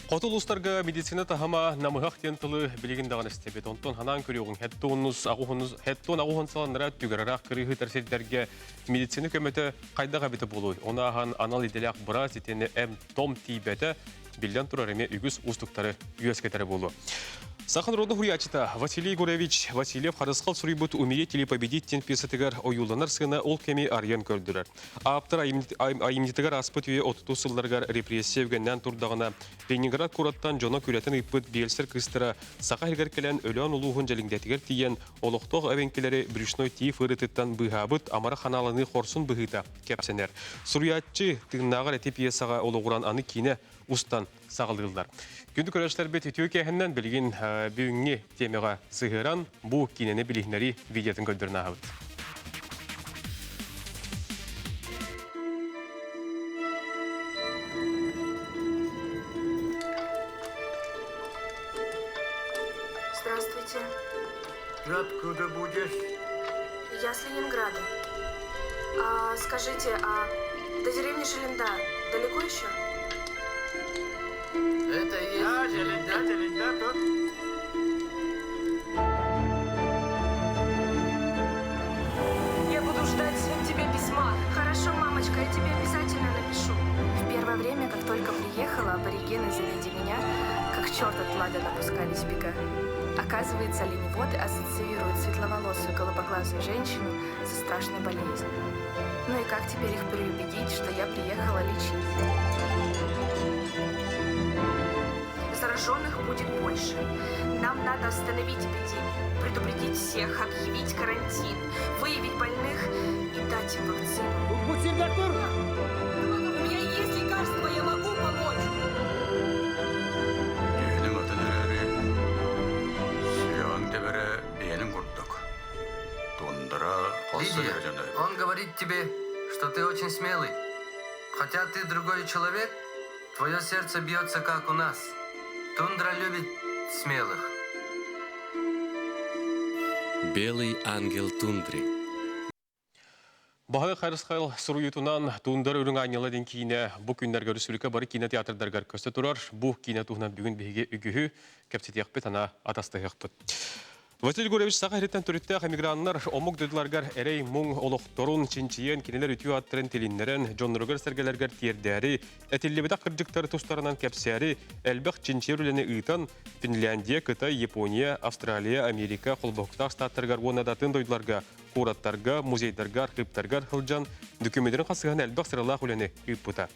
Хоту улуустарга медицина таһыма намыһах диэн тылы билигин даҕаны истэбит. Онтон ханаан көрүөҕүҥ хэттуоннус аҕуһунус хэттуон аҕуһун сыланнара түгэрэрэх кырыыһытар сирдэргэ медицина көмөтө хайдах эбитэ буолуой? Ону ааһан анал идэлээх быраас итиэннэ эмп-том тиийбэтэ биллэн турар эмиэ үгүс уустуктары үөскэтэрэ буолуо. Саха народу суруйааччыта Василий Егорович Васильев Харысхал суруйбут «Умереть или победить» диэн пьесатыгар ойууланар сыана ол кэми арыйан көрдөрөр. Ааптар айымньытыгар ааспыт үйэ отутус сылларыгар репрессия үгэннээн турдаҕына, Ленинград куораттан дьоно күрэтэн ыыппыт биэлсэр кыыстара Саха сиригэр кэлэн Өлөөн улууһун Дьэлиҥдэтигэр тиийэн олохтоох эбэҥкилэри брюшной тиф ыарыытыттан быыһаабыт амара ханааланыы хорсун быһыыта кэпсэнэр. Суруйааччы тыыннааҕар эти пьесаҕа олоҕуран аны киинэ устан саҕалыыллар. Күндү көрөөччүлэрбит үтүө киэһэннэн билигин бүгүҥҥү темаҕа сыһыаран бу киинэни билиһиннэрии видеотын көрдөрөн ааһабыт. Здравствуйте. Откуда будешь? Я с Ленинграда. А, скажите, а до деревни Шеленда далеко еще? Это и есть Да, Зеленда, Зеленда, тут. Я буду ждать от тебя письма. Хорошо, мамочка, я тебе обязательно напишу. В первое время, как только приехала, аборигены, завидя меня, как черт от лада напускались бега. Оказывается, оленеводы ассоциируют светловолосую голубоглазую женщину со страшной болезнью. Ну и как теперь их переубедить, что я приехала лечить? Зараженных будет больше. Нам надо остановить эпидемию, предупредить всех, объявить карантин, выявить больных и дать им вакцину. У меня есть лекарства, я могу помочь. Дьүһүнүҥ атын эрээри, сүрэҕиҥ тэбэрэ бэйэниҥ курдук. Тундра хорсун Лидия, эрэ дьоно эбит. он говорит тебе, что ты очень смелый. Хотя ты другой человек, твое сердце бьется, как у нас. Тундра любит смелых. Белый ангел тундры. Баһылык Харысхал суруйуутунан Тундра үрүҥ аанньала диэн киинэ бу күннэргэ өрөспүүбүлүкэ бары киинэ театрдарыгар көстө турар. Бу киинэ туһунан бүгүн биһиги үгүһү кэпсэтиэхпит, ана атастаһыахпыт. Василий Егорович Саха сириттэн төрүттээх эмиграннар омук дойдуларыгар эрэй-муҥ олохторун чинчийэн, кинилэр үтүө ааттарын тилиннэрэн, дьонноругар-сэргэлэригэр тиэрдээри, этиллибэтэх кырдьыктары тустарынан кэпсээри, элбэх чинчийэр үлэни ыытан, Финляндия, Кытай, Япония, Австралия, Америка холбоһуктаах штаттарыгар уонна да атын дойдуларга куораттарга, музейдарга, архыыптарга сылдьан, дөкүмүннэрин хасыһан элбэх сыралаах үлэни ыыппыта.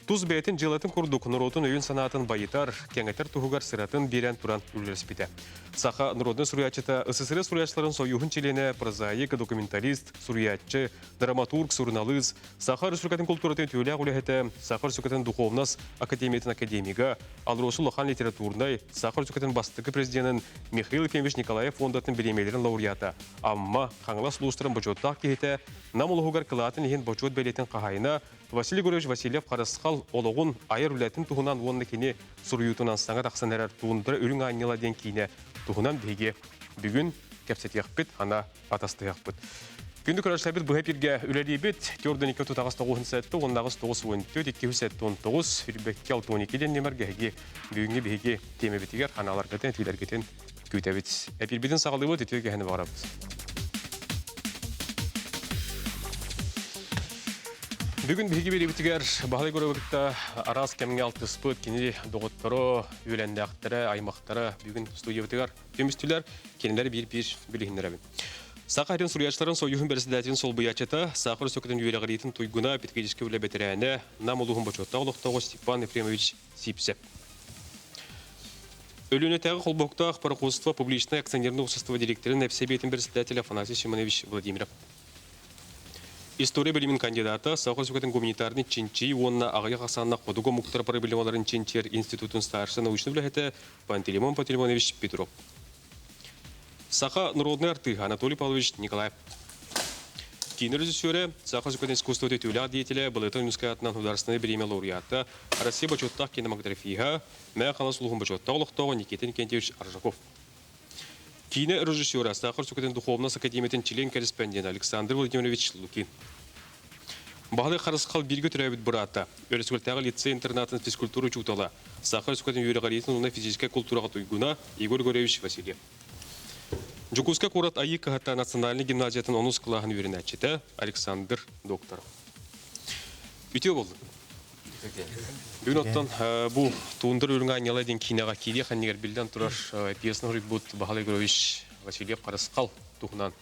Тус бэйэтин дьыалатын курдук норуотун өйүн-санаатын байытар, кэҥэтэр туһугар сыратын биэрэн туран үлэлэспитэ. Саха народнай суруйааччыта СССР суруйааччыларын сойууһун чилиэнэ, прозаик, документалист, суруйааччы, драматург, суруналыыс, Саха Республикатын култууратын үтүөлээх үлэһитэ, Саха Республикатын духовнас академиятын академига, АЛРОСУ улахан литературнай, Саха Республикатын бастакы президенин Михаил Ефимович Николаев фондатын бириэмийэлэрин лауреата, Амма, Хаҥалас улуустарын бочуоттаах киһитэ, Нам улууһугар кылаатын иһин бочуот бэлиэтин хаһаайына Василий Егорович Васильев-Харысхал олоҕун, айар үлэтин туһунан уонна кини суруйуутунан саҥа тахсан эрэр Туундра үрүҥ аанньала диэн киинэ туһунан биһиги бүгүн кэпсэтиэхпит, ана атастыһыахпыт. Күндү көрөөччүлэрбит быһа эпиргэ үлэлиибит. Төрдөн 2 тутаҕас тоҕуһун сэтте, уоннаҕыс тоҕус уон төрт, икки 79, үрбэкки 62 диэн нөмергэ эһиги бүгүҥҥү биһиги тиэмэбитигэр ханааларгытын, этиилэргитин күүтэбит. Эпирбитин саҕалыыбыт, үтүө кэһэни баҕарабыт. Бүгүн биһиги биэриибитигэр Баһылай Егоровы кытта араас кэмҥэ алтыспыт кини доҕотторо, үөлэннээхтэрэ, аймахтара бүгүн студиябытыгар түмүстүлэр. Кинилэр биир-биир билиһиннэрэбин. Саха сирин суруйааччыларын сойууһун бэрэссэдээтэлин солбуйааччыта, Саха Өрөспүүбүлүкэтин үөрэҕириитин туйгуна, педагогическай үлэ бэтэрээнэ, Нам улууһун бочуоттаах олохтооҕо Степан Ефремович Сипсеп. Өлүөнэтээҕи холбоһуктаах пароходство публичнай акционерное общество директорын эпсэбиэтин председателя Афанасий Симонович Владимиров. История билимин кандидата, Саха Республикатын гуманитарный чинчий уонна аҕыйах ахсааннаах хотугу омуктар проблемаларын чинчийэр институтун старшай научнай үлэһитэ Пантелеймон Пантелеймонович Петров. Саха народнай артыыһа Анатолий Павлович Николаев. Киинэ режиссерэ, Саха Республикатын искусствота үтүөлээх деятелэ, Былытын Ойуунускай аатынан художественнай бириэмэ лауреата, Россия бочуоттаах кинематографиһа, Мэҥэ Хаҥалас улууһун бочуоттаах олохтооҕо Никита Иннокентьевич Аржаков. Киинэ режиссера, Саха Республикатын Духовнас Академиятын член-корреспондент Александр Владимирович Лукин. Баһылай Харысхал бииргэ төрөөбүт быраата, Өрөспүүбүлүкэтээҕи лицей-интернатын физкультура учуутала, Саха Республикатын үөрэҕириитин уонна физическэй култуураҕа туйгуна Егор Егорович Васильев. Дьокуускай куорат Айыы кыһата национальнай гимназиятын онус кылааһын үөрэнээччитэ Александр Докторов. Үтүө буоллун. Бүгүн оттон бу Туундар үрүҥ аанньала диэн киинэҕэ киириэх иннигэр биллэн турар пьесаны суруйбут Баһылай Егорович Васильев Харысхал туһунан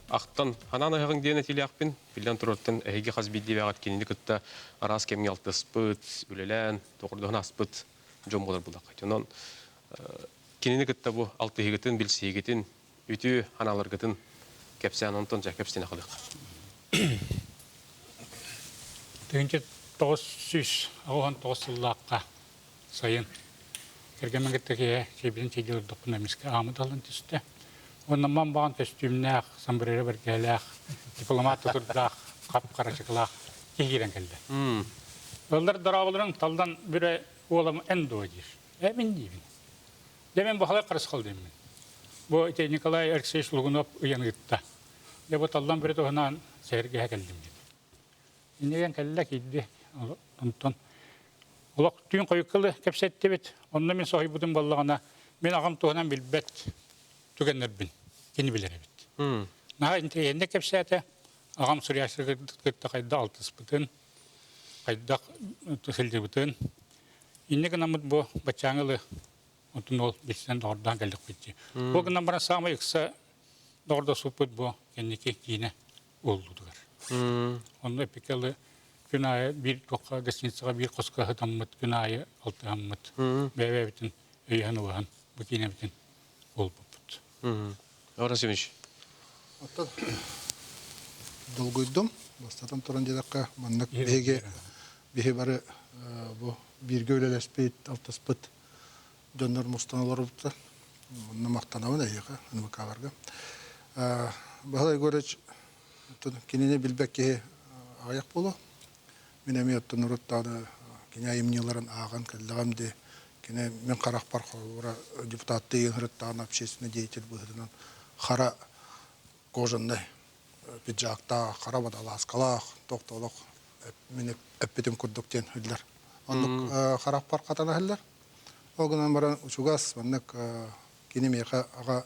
ахтан ханаан аһаҕыҥ диэн этиилээхпин. Биллэн турартан эһиги хас биирдиибэҕит кинини кытта араас кэмҥэ алтыспыт, үлэлээн, доҕордоһон ааспыт дьон буолар буллаххыт. Онон кинини кытта бу алтыһыыгытын, билсиһиигитин, үтүө аналаргытын кэпсээн онтон дьэ кэпсиэн халыах. 1989 сыллаахха сайын кэргэммин кытта киһи чэйбитин чэйдии олордохпуна эмискэ аамыт алын түстэ. Уонна ман баҕан көстүүмнээх, сомбреро бэргэһэлээх, дипломат тутурдаах, хап-хара чыкылаах киһи киирэн кэллэ. Ыаллар дорооболорун талдан бүрэ уолам эн дуо диир. Э мин диибин. Дьэ мин Баһылай Харысхал диэммин. Бу ити Николай Алексеевич Лугунов ыйан ыытта. Дьэ бу таллан бүрэ туһунан сэһэргэһэ кэллим диэн. Иннигэн кэллэ киирди. Онтон олох түүн хойуккылы кэпсэттибит. Онно мин соһуйбутум буоллаҕына, мин аҕам туһунан билбэт түгэннэрбин кини билэр эбит. Наһаа интэриэһинэй кэпсээтэ. Аҕам суруйааччы кытта хайдах алтыспытын, хайдах сылдьыбытын. Инньэ гынаммыт бу баччааҥы ылы онтун ол билсэн доҕордоон кэллэхпит дии. Бу гынан баран саамай ыкса доҕордоспуппут бу кэнники киинэ уоллутугар. Онно эпикалы күн аайы биир туохха гостиницаҕа биир хоско сытаммыт, күн аайы алтыһаммыт, бэйэ-бэйэбитин өйөһөн-убаһан бу киинэбитин уолбуппут. Иван Оттон долгуйдум. Бастатан туран диэтэххэ, маннык биһиги биһи бары бу бииргэ үлэлэспит, алтыспыт дьоннор мустан олорбуттар. Онно махтанабын эһиэхэ, НВК-ларга. Баһылай Егорович кинини билбэт киһи аҕыйах буолуо. Мин эмиэ оттон урут даҕаны кини айымньыларын ааҕан кэллэҕим дии. Кини мин харахпар холобура депутаттыы ыҥырыттаҕына общественный деятель быһыытынан хара кожаный пиджактаах, хара водолазкалаах, тохтолох мин эппитим курдук диэн иһиллэр. Оннук харахпар хатана иһиллэр. Ол гынан баран учугас маннык кини миэхэ аҕа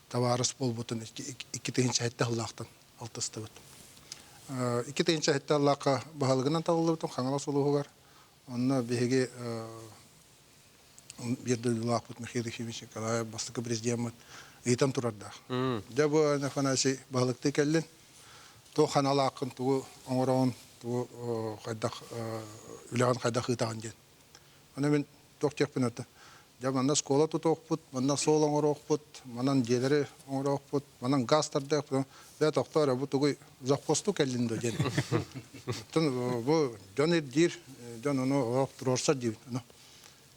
табаарыс буолбутун 2007 сыллаахтан алтыстыбыт. 2007 сыллаахха баһылыгынан талыллыбытым Хаҥалас улууһугар. Онно биһиги биир дойдулаахпыт Михаил Ефимович Николаев бастакы президеммит ыйытан турардаах. Дьэ бу Афанасий баһылыктыы кэллин. Туох ханалааххын, тугу оҥороҕун, тугу хайдах үлэҕин хайдах ыытаҕын диэн. Аны мин туох диэхпин это дьэ манна школа тутуохпут, манна суол оҥоруохпут, манан дьиэлэри оҥоруохпут, манан газ тардыахпыт. Бээ тохтоо эрэ бу тугуй завхозтуу кэллин дуо диэн. Оттон бу дьон ирдиир, дьон ону олох туруорсар диибит. Ону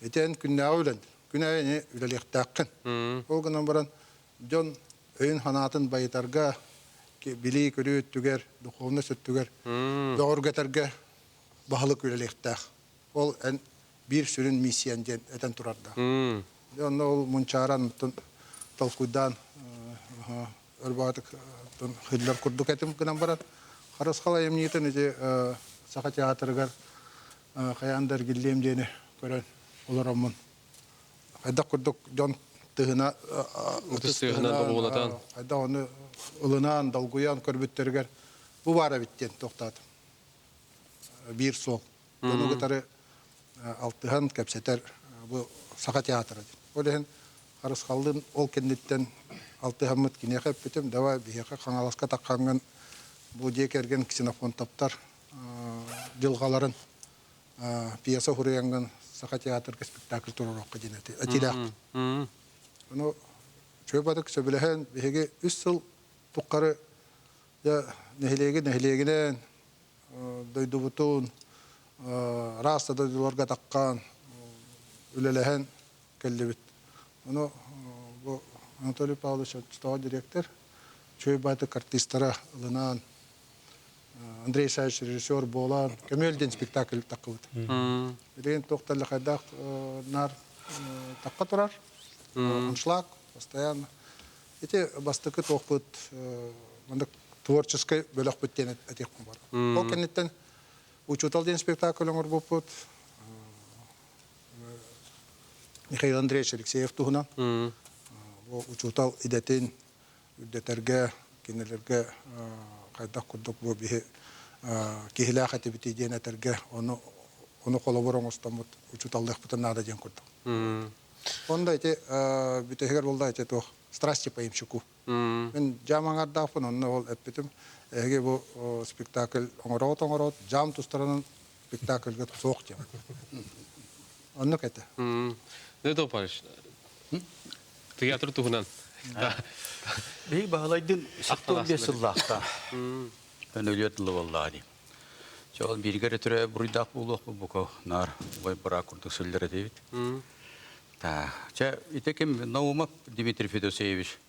ити эн күннээҕи үлэн, күн аайы ини үлэлиэхтээххин. Ол гынан баран дьон өйүн-санаатын байытарга, билии-көрүү өттүгэр, духовность өттүгэр бөҕөргөтөргө баһылык үлэлиэхтээх. Ол эн биир сүрүн миссиян диэн этэн турардаах. Дьэ онно ол мунчааран оттон толкуйдаан өр баҕатык курдук этим гынан баран Харысхал айымньытын ити Саха театрыгар хайаан да эргиллиэм диэни көрөн олороммун хайдах курдук дьон тыһына ытыс тыһынан доҕуһулатан хайдах ону ылынан долгуйан көрбүттэригэр бу баар эбит диэн тохтоотум биир суол дьону кытары алтыһан кэпсэтэр бу Саха театра диэн. Ол иһин Харысхаллыын ол кэнниттэн алтыһаммыт киниэхэ эппитим, давай биһиэхэ Хаҥаласка таххаҥҥын бу дьиэ кэргэн Ксенофонтовтар дьылҕаларын пьеса суруйаҥҥын Саха театрга спектакль туруоруохха диэн этиилээхпин. Ону үчүгэй сөбүлэһэн биһиги үс сыл тухары дьэ нэһилиэги нэһилиэгинэн дойдубутун араас да дойдуларга таххан үлэлэһэн кэллибит. Ону бу Анатолий Павлович оччотооҕу директор, үчүгэй баайтык артистара ылынан Андрей Исаевич режиссер буолан Көмүөл диэн спектакль таххыбыт. Билигин туох да хайдах наар тахха турар. Аншлаг постоянно. Ити бастакы туохпут маннык творческай бөлөхпүт диэн этиэхпин бар. Ол кэнниттэн учуутал диэн спектакль оҥорбуппут. Михаил Андреевич Алексеев туһунан. Бу учуутал идэтин үрдэтэргэ, кинилэргэ хайдах курдук бу биһи киһилээх этибитий диэн этэргэ, ону ону холобур оҥостоммут учууталлыахпытын наада диэн курдук. Онда ити бүтэһигэр буолла ити туох страсти по ямщику. Мин дьаам аҥардаахпын, онно ол эппитим, эһиги бу спектакль оҥороот оҥороот, дьаам тустарынан спектакльга суох диэн. Оннук этэ. Дмитрий Павлович, театр туһунан. Биһиги Баһылайдын 75 сыллаахта өлүөр дылы буоллаҕа дии. Чэ, ол бииргэ эрэ төрөөбүт буруйдаах буолуохпут бука наар убай быраак курдук сылдьар этибит. Чэ, ити ким Наумов Дмитрий Федосеевич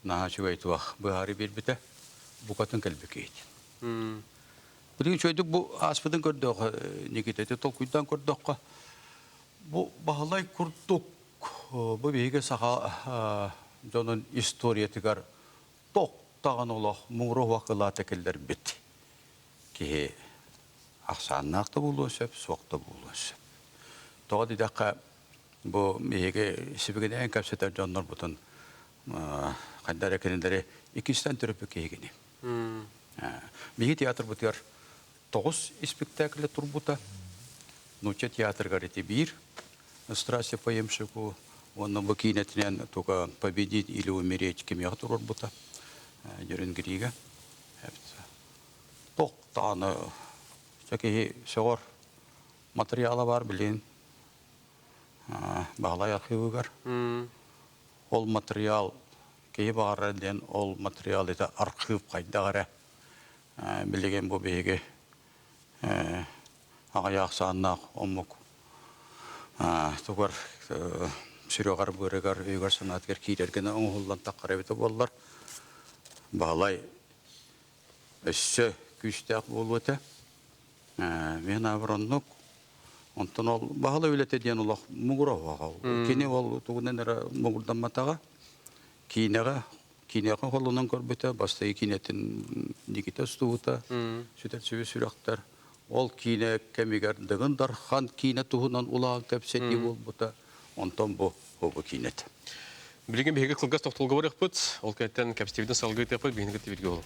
наһаа үчүгэй туох быһаарыы биэрбитэ букатын кэлбикийит. Билигин үчүгэйдик бу ааспытын көрдөххө, Никита, ити толкуйдаан көрдөххө, бу Баһылай курдук бу биһиги саха дьонун историятыгар тохтаҕын олох муҥура уһуох кылаата киллэрбит киһи ахсааннаах да буолуон сөп, суох да буолуон сөп. Тоҕо диэтэххэ, бу биһиги сибигинэйэн кэпсэтэр дьоннорбутун хайда эрэ кинилэри иккистэн төрөппүт киһигини. Биһиги театрбытыгар тоҕус испиктээкилэ турбута. Нуучча театрыгар ити биир «Страсти по ямщику» уонна бу киинэтинэн туга «Победить или умереть» кимиэхэ туруорбута Дьөрүнгириигэ. Тохтааны киһи сөҕөр материала бар билин Баһылай архивыгар. Ол материал киһи баҕарар диэн ол материал это архив хайдах эрэ билигин бу биһиги аҕыйах ахсааннаах омук тугар сүрэҕэр быарыгар өйүгэр санаатыгар киирэр гына оҥоһуллан таххар эбитэ буоллар Баһылай өссө күүстээх буолуо этэ. Мин аабыр оннук. Онтон ол Баһылай үлэтэ диэн олох муҥура оһоҕо. Кини ол тугунан эрэ муҥурдамматаҕа. Киинэҕэ киинэҕэ холунан көрбүтэ, бастакы киинэтин Никита устубута, сүтэр сүбү сүрэхтэр. Ол киинэ кэмигэр Дыгын Дархан киинэ туһунан улахан кэпсэтии буолбута. Онтон бу бу киинэтэ. Билигин биһиги кылгас тохтолго барыахпыт. Ол кэнниттэн кэпсэтиибитин салгыы ыытыахпыт, биһигини кытта бииргэ буолуҥ.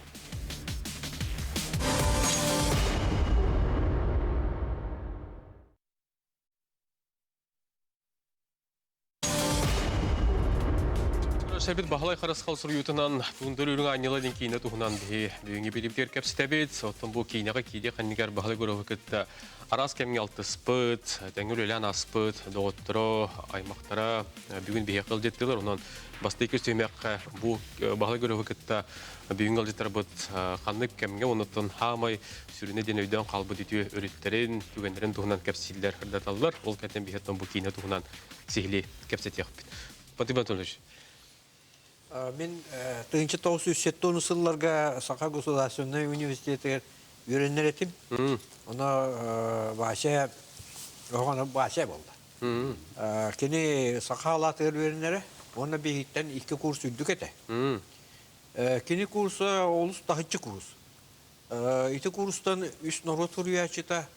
Сәбит Баһылай Харысхал суруйуутунан Туундар үрүҥ аанньала диэн киинэ туһунан биһи бүгүҥҥү бириибитигэр кэпсэтэбит. Оттон бу киинэҕэ киириэх иннигэр Баһылай Гуровы кытта араас кэмҥэ алтыспыт, тэҥҥэ үлэлээн ааспыт доҕотторо, аймахтара бүгүн биһиэхэ ыалдьыттыылар. Онон бастакы түһүмэххэ бу Баһылай Гуровы кытта бүгүҥҥү ыалдьыттарбыт ханнык кэмҥэ онуттан хаамай сүрүнэ диэн өйдөөн хаалбыт үтүө өрүттэрин, түгэннэрин туһунан кэпсииллэр, ырдаталлар. Ол кэнниттэн биһиэттэн бу киинэ туһунан сиһилии кэпсэтиэхпит. Патым Анатольевич. Мин 1970 сылларга Саха государственнай университетыгар үөрэнэр этим. Оно Вася, оҕону Вася буолла. Кини саха халаатыгар үөрэнэрэ, уонна биһиттэн икки курс үрдүк этэ. Кини курса олус таһыччы курс. Ити курстан үс норуот суруйааччыта,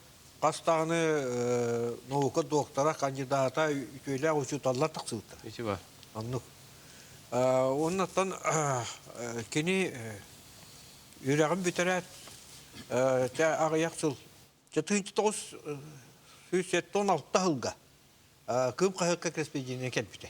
хас даҕаны наука доктора, кандидата, үтүөлээх учууталлар тахсыбыттар. Ити бар. Оннук. Оннуттан кини үөрэҕин бүтэрээт, чэ аҕыйах сыл, чэ 1976 сылга Кыым хаһыакка корреспонденция кэлбитэ.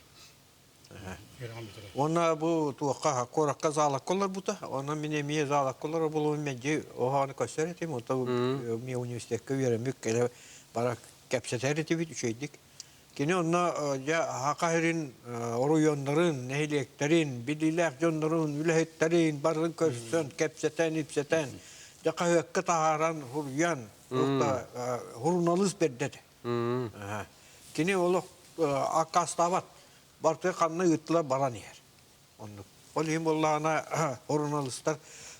Уонна бу туохха куоракка заалакка олорбута. Онон мин эмиэ заалакка олорор буолуом мэлдьи оһоҕону көрсөр этим. Онтон эмиэ университекка үөрэммит кэлэ бара кэпсэтэр этибит үчүгэйдик. Кини онно дьэ Саха сирин оройуоннарын, нэһилиэктэрин, билиилээх дьоннорун, үлэһиттэрин барытын көрсөн, кэпсэтэн, ипсэтэн, дьэ хаһыакка таһааран, суруйан, суруналыыс бэрдэ этэ. Кини олох аккаастаабат. Барыта ханна ыыттылар баран иһэр. Оннук. Ол иһин буоллаҕына суруналыыстар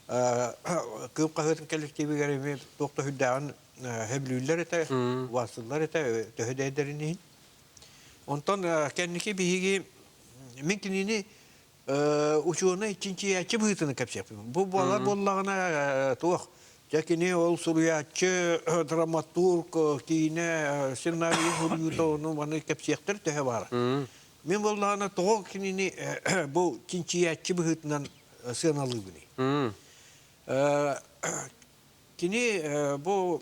Кыым хаһыатын коллективигэр эмиэ туох да сүрдээҕин сөбүлүүллэр этэ, убаастыыллар этэ, төһө да эдэрин иһин. Онтон кэнники биһиги мин кинини учуонай чинчийээччи быһыытынан кэпсиэхпин. Бу буолар буоллаҕына туох Дьэ кини ол суруйааччы, драматург, киинэ, сценарий суруйуута ону маны кэпсиэхтэр төһө баара. Мин буоллаҕына тоҕо кинини бу чинчийээччи быһыытынан сыаналыыбыный? Кини бу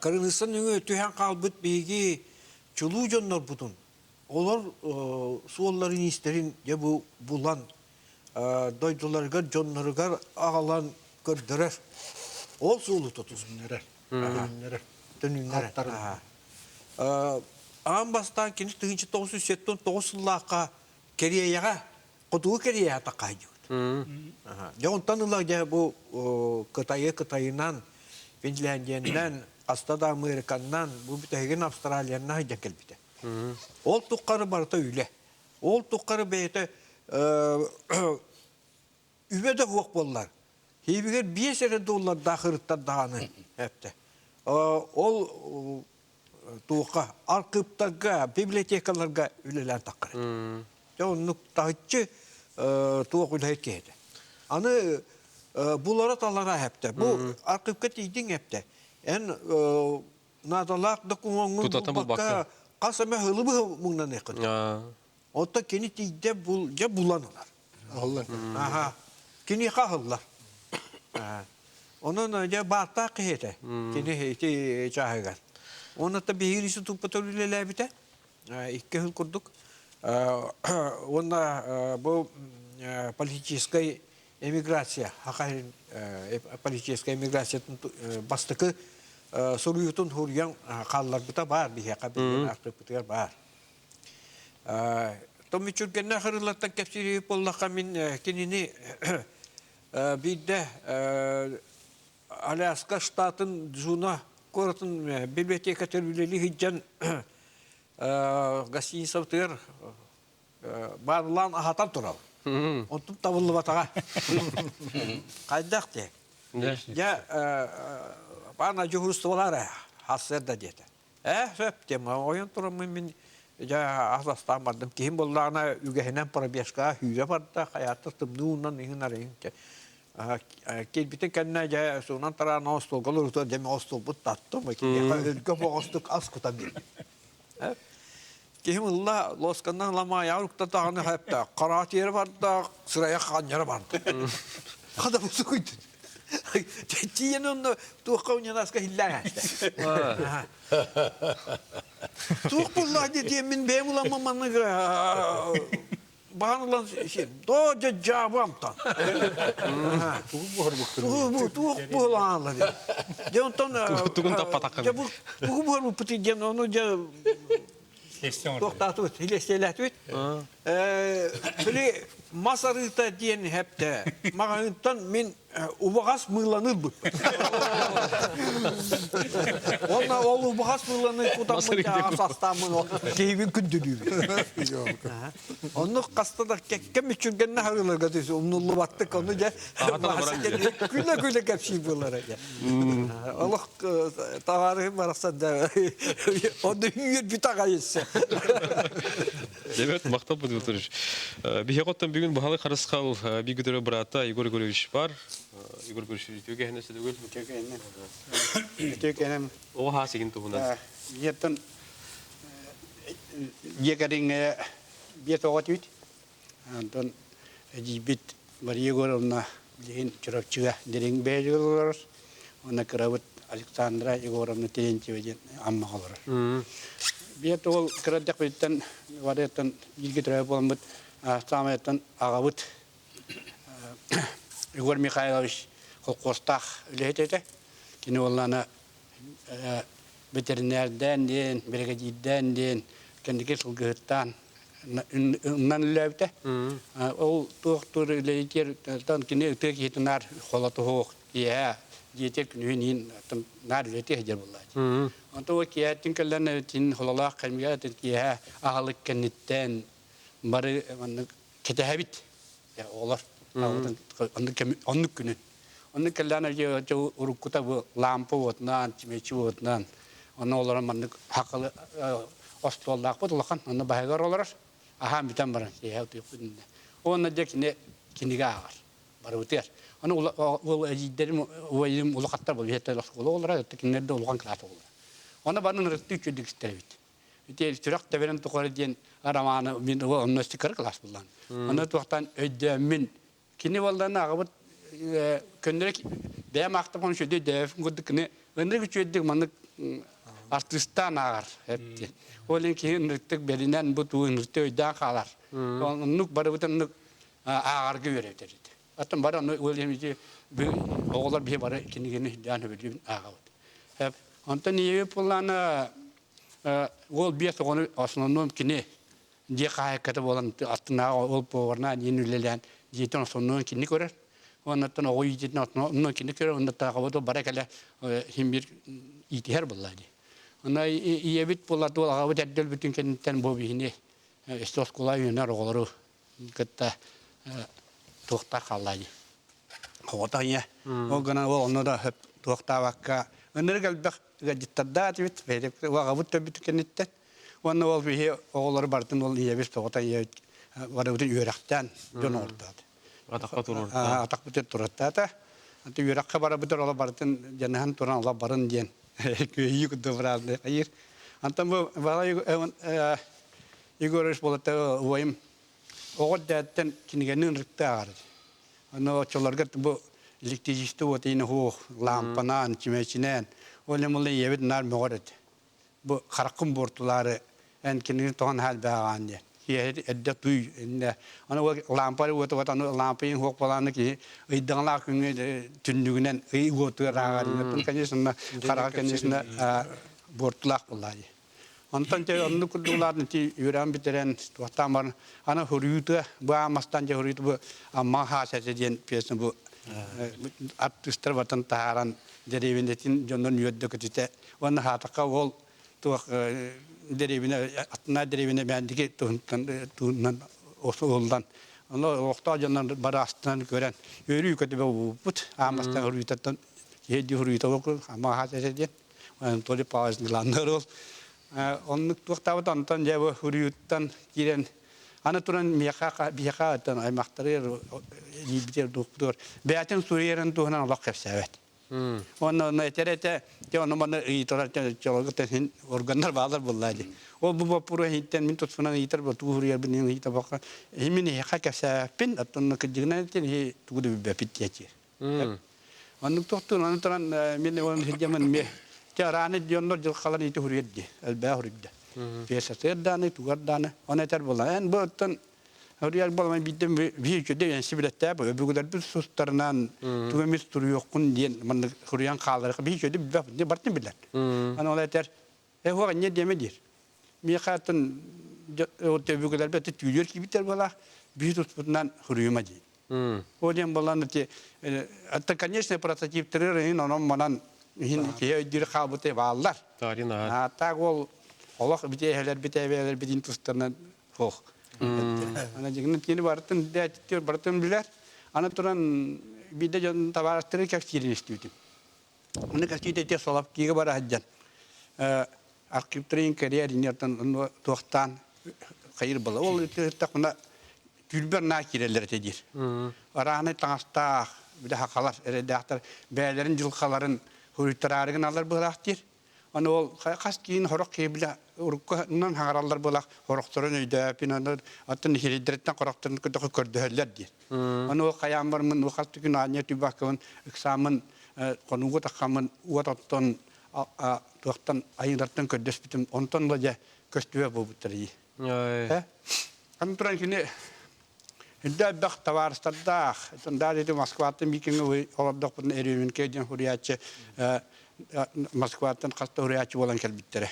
кырыныыстан нөҥүө түһэн хаалбыт биһиги чулуу дьоннорбутун олор суолларын-иистэрин дьэ бу булан дойдуларыгар, дьонноругар аҕалан көрдөрөр. Ол суолу тутуһуннарар. Төнүннэрэр. Төнүннэрэр. Аан бастаан кини 1979 сыллаахха Кэриэйэҕэ, Хотугу Кэриэйэҕэ такаайдыбыт. Дьэ онтон ыла дьэ бу Кытайы Кытайынан, Финляндиянан, хаста да Американнан, бу бүтэһигин Австралиянан сылдьан кэлбитэ. Ол тухары барыта үлэ. Ол тухары бэйэтэ үбэ да суох буоллар, хиибигэр биэс эрэ доллардаах ырыттар даҕаны эптэ. Ол туохха архыыптарга, библиотекаларга үлэлээн таххар этэ. Дьэ оннук таһыччы туох үлэһит киһи этэ. Аны булара талара эптэ. Бу архыыпка тиийдиҥ эптэ. Эн наадалаах докумуоҥҥун булбакка хас эмэ ылы быһа муҥнаныаххын. Оттон кини тиийдэ бул, дьэ булан ылар. Аһыллан. Аха. Киниэхэ аһыллар. Онон дьэ бааттаах киһи этэ. Кини ити чааһыгар. Онон биһиги институппутар үлэлээбитэ. Икки сыл курдук. Уонна бу политическай эмиграция, Саха политическай эмиграциятын бастакы суруйуутун суруйан хаалларбыта баар биһиэхэ билигин архыыппытыгар баар. Том Мүччүргэннээх ырыалартан кэпсиир буоллахха мин кинини биирдэ Аляска штатын Джуна куоратын библиотекатыгар үлэлии сылдьан гостиницабытыгар баарлаан аһатан турабын. Онтум табыллыбатаҕа. Хайдах диэ? Дьэ, паана дьуһуурустубалаар хассыарда диэтэ. Ээ, сөп диэм. Ойон тураммын мин дьэ ас астаан бардым. Киһим буоллаҕына үгэһинэн пробежкаҕа сүүрэ барда. Хайааттар тымныы уунан иһин арыйын. Киирбитин кэннэ дьэ суунан тараан остуолга олорутуон дьэ мин остуолбут таттым. Киниэхэ өлгөм оҕостук ас кутан биэрдим. Киһим ылла, лосканнан ламаайаҕар укта даҕаны хэптэ, хараатыйара барда, сырайа хаанньара барда. Хада бу сукуйдун. Тиийэн онно туохха уньанаска хиллээн аста. Туох булла диэн мин бэйэм уламмын маннык баан ылан доо дьэ дьаабы амтан. Тугу буһарбыккын? Туох буһалаан диэн. Дьэ онтон Тугун таппатаххын. Дьэ бу тугу буһарбыппытый диэн ону дьэ туохтаатыбыт, илиэстиэлээтибит. Били мас арыыта диэн хэптэ. Маҕаһыынтан мин убаҕас мыыланы ылбыппыт. Уонна ол убаҕас мыыланы кутаммын астааммын киһибин күндүлүүбүн. Оннук хаста да кэккэ мүччүргэннэ харыларга түс умнуллубаттык ону дьэ күлэ-күлэ кэпсиир буолара дьэ. Олох табаарыһым барахсан да онно үөрбүт аҕай өссө. Дебет мактап Петрович. Биһиэхэ оттон бүгүн Баһылай Харысхал биир брата Егор Егорович бар. Егор Егорович үтүө кэһинэ сөдөгөл. Үтүө кэһинэ. Үтүө кэһинэ. Оҕо хаасыгын туһунан. Ийэттэн дьиэ кэриҥэ биэс оҕо этибит. Онтон эдьиийбит Мария Егоровна билигин Чурапчыга Дириҥ бэйэлигэр олорор. Уонна кырабыт Александра Егоровна Терентьева диэн Аммаҕа олорор. Биэт уол кыра эрдэхпититтэн Варяттан бииргэ төрөөбүт буоламмыт саамайыттан аҕабыт Егор Михайлович холкуостаах үлэһит этэ. Кини уоллаана ветеринэрдээн диэн, биригэдьиирдээн диэн, кэнники сылгыһыттаан ыннан үлэлээбитэ. Ол туох-туор үлэлиир кини ытыа киһитин наар холотуһуох киэһэ дьиэтигэр күнүһүн иһин наар үлэтиэ сылдьар буоллааччы. Онтон ол киэһэттин кэллэн тин хололоох кэмигэр киэһэ аһылык кэнниттэн бары маннык кэтэһэбит оҕолор оннук күнүн. Оннук кэллээн уруккута бу лампа уотунан, чимэчи уотунан, онно олорон маннык хакылы остуоллаахпыт улахан, онно баһыгар олорор, аһаан бүтэн баран киэһэ утуйукпут иннинэ. Уонна дьэ кини кинигэ ааҕар, барыбытыгар. Аны ол эдьиийдэрим убайым улахаттар буолар биһиэттэр оскуола оҕолоро кинилэр да улахан кылаас оҕолоро. Онно бары ырыттыы үчүгэйдик истэр эбит. Ити сүрэх тэбэрин тухары диэн романы мин онно кыра кылаас буллан. Онно туохтан өйдөөммүн кини буоллаҕына аҕабыт көннөрү бэйэм аахтаппын үчүгэйдик өйдөөбөппүн курдук кини ынырык үчүгэйдик маннык артыыстаан ааҕар эпти. Ол иһин киһи ынырыктык бэринэн бу туу ынырыктык өйдөөн хаалар. Оннук барыбыт оннук ааҕарга үөрэтэр этэ. Оттон бары ону ол иһин ити оҕолор биһи бары кинигэни өйдөөн сөбүлүүбүн ааҕабыт. Онтон ийэбит буоллаҕына уол биэс оҕону основном кини дьиэ хаһаайката буолан аттынааҕы ол поварнаан иин үлэлээн дьиэтин основнойун кини көрөр. Уоннаттан оҕо иититин основной кини көрөр, уонна бара кэлэ син биир иитиһэр буолла дии. Онно ийэбит буолла туол аҕабыт эрдэ өлбүтүн кэнниттэн бу биһини өссө оскуола үөрэнэр оҕолору кытта туохтар хаалла дии. Оҕото ийэ. Ол гынан ол онно да туохтаабакка ынырык элбэх ыалдьыттардаах этибит. Аҕабыт төрбүт кэнниттэн. Уонна ол биһи оҕолору барытын ол ийэбит тоҕото ийэбит барыбытын үөрэхтээн дьон оҥортоото. Атахха туруортаата. Атахпытын туруортаата. Аты үөрэххэ барабытыр ола барытын дьаныһан туран ола барын диэн күөйүү курдук быраабылай хайыыр. Антон бу Балай Егорович буолата убайым оҕо эрдэттэн кинигэни ынырыкта ааҕар. Аны оччолорго бу электричество вот иин хуох лампанаан, чүмэчинээн, ол эмулла ийэбит наар мөҕөр этэ. Бу хараххын буортулаары эн кинини тоҕон хаалбааҕаан диэн. Киэһэ эрдэ туй иннэ. Аны ол лампа уота вот аны лампа иин хуох буолааны киһи ыйдаҥалаах күҥҥэ түннүгүнэн ый уотугар ааҕар. Конечно, хараҕа конечно буортулаах буоллаа дии. Онтон дьэ оннук курдук улаатан ити үөрэҕин бүтэрэн туохтаан баран аны суруйуута бу аамастан дьэ суруйуута бу Амма хаасата диэн пьеса бу артыыстар бартан таһааран дэриэбинэтин дьонун үөрдэ көтүтэ уонна хаатахха ол туох дэриэбинэ аттына дэриэбинэ бээндики туһунан уһуллан ону олохтоох дьоннор бары астынан көрөн үөрүү көтүбэ буолбут аамастан суруйуутаттан киһи дии суруйуута Амма хаасата диэн Анатолий Павлович главный роль. Оннук туохтаабыт онтон дьэ бу суруйууттан киирэн аны туран миэхэ биһиэхэ оттон аймахтарыгар илиибитигэр дуохпутугар бэйэтин суруйарын туһунан олох кэпсээбэт. Уонна онно этэр этэ те ону маны ыйыталар чологуттан син органнар баалар буоллаа дии. Ол бу боппуруос иһиттэн мин тутфунан ыйытар бу тугу суруйарбын ыйытабакка мин эһиэхэ кэпсээбэппин оттон кырдьыгынан этин иһи тугу да билбэппит диэчи. Оннук тохтуун, аны туран мин оны сылдьамын ме те арааны дьоннор дьылхалар ити хуруйар ди, элбээ хуруйда. Пьесатыгар дааны, тугар дааны, оны этэр буолан. Эн бу оттон хуруйар буолан биирдем биир үчүгэй энси билэттээ бу өбүгэлэрбит сустарынан тугу эмис туруйуоххун диэн маннык хуруйан хаалар биир үчүгэй билбэт бартын билэр. Аны ол этэр э хуох инньэ диэмэ диир. Миэхэ атын өбүгэлэрбит түүлүөр киирбиттэр буолаах биир туспутунан хуруйума диир. Ол диэн буолан ити это конечно прототиптары иһин онон манан иһин киһи өйдүүр хаалбыты бааллар. Тарина. Так ол олох битээһэлэр битээбээлэр битин тустарынан суох. Ана дьиҥин кини барытын дээттиир барытын билэр. Аны туран биирдэ дьон табаарыстары кэпсиирин истибитим. Аны кэпсиитэ Соловкига бара сылдьан архивтарын кэрийэр иннертан туохтаан хайыр була. Ол ытыттахпына Түүлбэр наа киирэллэр этэ диир. Араанай таҥастаах, били хахалар, эрэйдээхтэр бэйэлэрин дьылҕаларын суруйтараары гыналлар быһыылаах диир. Аны ол хас киин сорох киһи били уруккунан хаҥараллар быһыылаах сорохторун өйдөөппүн, аны оттон иһиридэриттэн хорохторун кытта көрдөһөллөр диир. Аны ол хайаан бармын, хас да күн аанньа түбэккэбин ыксааммын хонууга таххаммын уот оттон туохтан айыылартан көрдөспүтүм, онтон ыла дьэ көстүбэт буолбуттар дии. Аны туран кини үрдэ элбэх табаарыстардаах, даа дети Москваттан биир кэмҥэ олордохпутуна Еременко диэн суруйааччы Москваттан хаста суруйааччы буолан кэлбиттэрэ.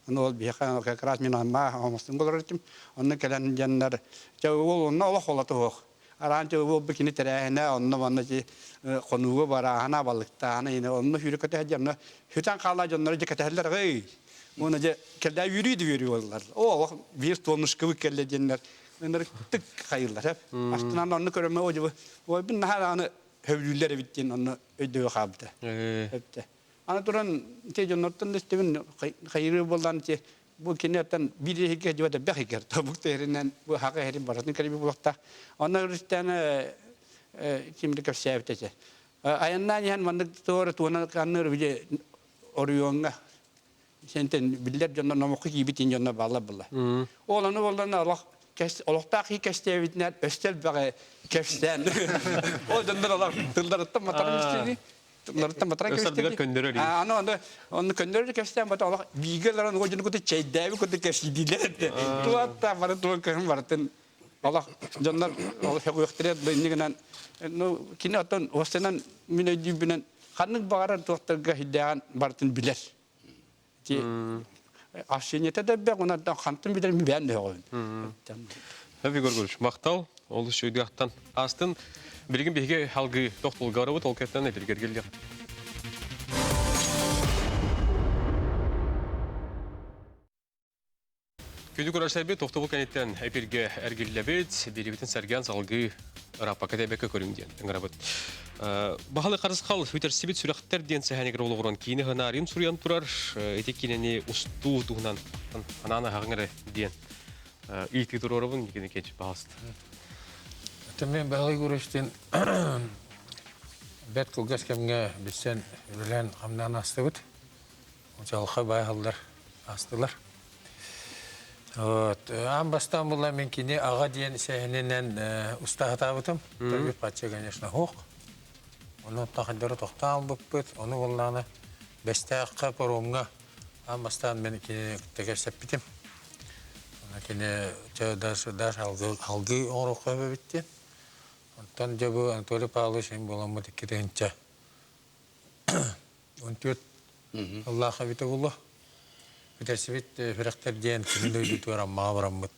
Ону ол биһиэхэ как раз мин Амма оҥостон олорор этим. Онно кэлэн дьоннор дьэ ол онно олох олото суох. Араан дьэ ол бу кини тэрээһинэ онно манна дьи хонууга барааһына балыктааһына ини онно сүүрэ көтө сылдьар онно сүтэн хаалла дьонноро дьэ кэтэһэллэр ый уонна дьэ кэллээ үөрүү да үөрүү буоллар оо олох биир туоннушкабыт кэллэ диэннэр ынырыктык хайыыллар эп астынан онно көрөмө о дьыбы ой наһаа даҕаны сөбүлүүллэр эбит диэн онно өйдөбү хаалбыта эптэ аны туран те дьоннортон да истэбин хайырыы буоллаан те Бу киниэттэн биир иһигэр дьиэ элбэх иһигэр тобук тэринэн бу хака иһэрин барытын кэлбит буолуохтаах. Онно өрүстээн Ким да кэпсээбит этэ. Айаннаан иһэн маннык туора туона канныр били оройуоҥҥа сентен биллэр дьоннор номоххо киирбит дьоннор бааллар буолла. Ол аны буоллана олох олохтоох киһи кэстээбитинэн өстөл бөҕө кэпсээн. Ол дьоннор олох тылларыттан матаран истини тылларыттан матаран кэбистини. Көннөрөр. Аны аны онну көннөрөр кэпсээн бата олох бииргэ олорон ол дьону кытта чэйдээбит курдук кэпсиидиилэр этэ. Туотта бары туон кыһын барытын олох дьоннор ол сөҕүөхтэрэ иннигинэн гынан ну кини оттон уостанан мин өйдүүбүнэн ханнык баҕарар туохтарга хиддэҕин барытын билэр. Ти общениета да бэх онардан хантын билэр ми бээн дөҕөбүн. Егор Григорьевич, махтал. Ол үчүгүйдү астын. Билигин биһиги алгыы тохтулгарыбыт ол кэттэн эпиргер келдик. Күндү көрөрсөрбүт тохтобул кэнниттэн эпиргэ эргиллэбит, биэрибитин сэргээн салгыы ырааппакка тэбэккэ көрүҥ диэн ыҥырабыт. Баһылы Харысхал үтэрсибит сүрэхтэр диэн сэһэнигэр олоҕуран киинэ сценарийын суруйан турар. Ити киинэни устуу туһунан анаан аһаҕыҥ эрэ диэн ыйытыы туруорабын Никита Никитич, пожалуйста. Мен Баһылай Гуровичтин бэрт кылгас кэмҥэ билсэн үлэлээн хамнаан аастыбыт. Чалха баайаллар астылар. Вот. Аан бастаан була мен кини аҕа диэн сэһэнинэн устаһатаабытым. Төрүт пачча, конечно, хуох. Ону тахайдары тохтоон албыппыт. Ону буоллаҕына Бэстээххэ паромҥа аан бастаан мен кини кэпсэппитим. Оны кини чэ даже даже алгыы оҥоруохха эбит диэн. Онтон дьэ бу Анатолий Павлович им буоламмыт икки 14 сыллаах эбитэ буолуо. Бүтэрсибит сүрэхтэр диэн кини дойдутугар Аммаҕа бараммыт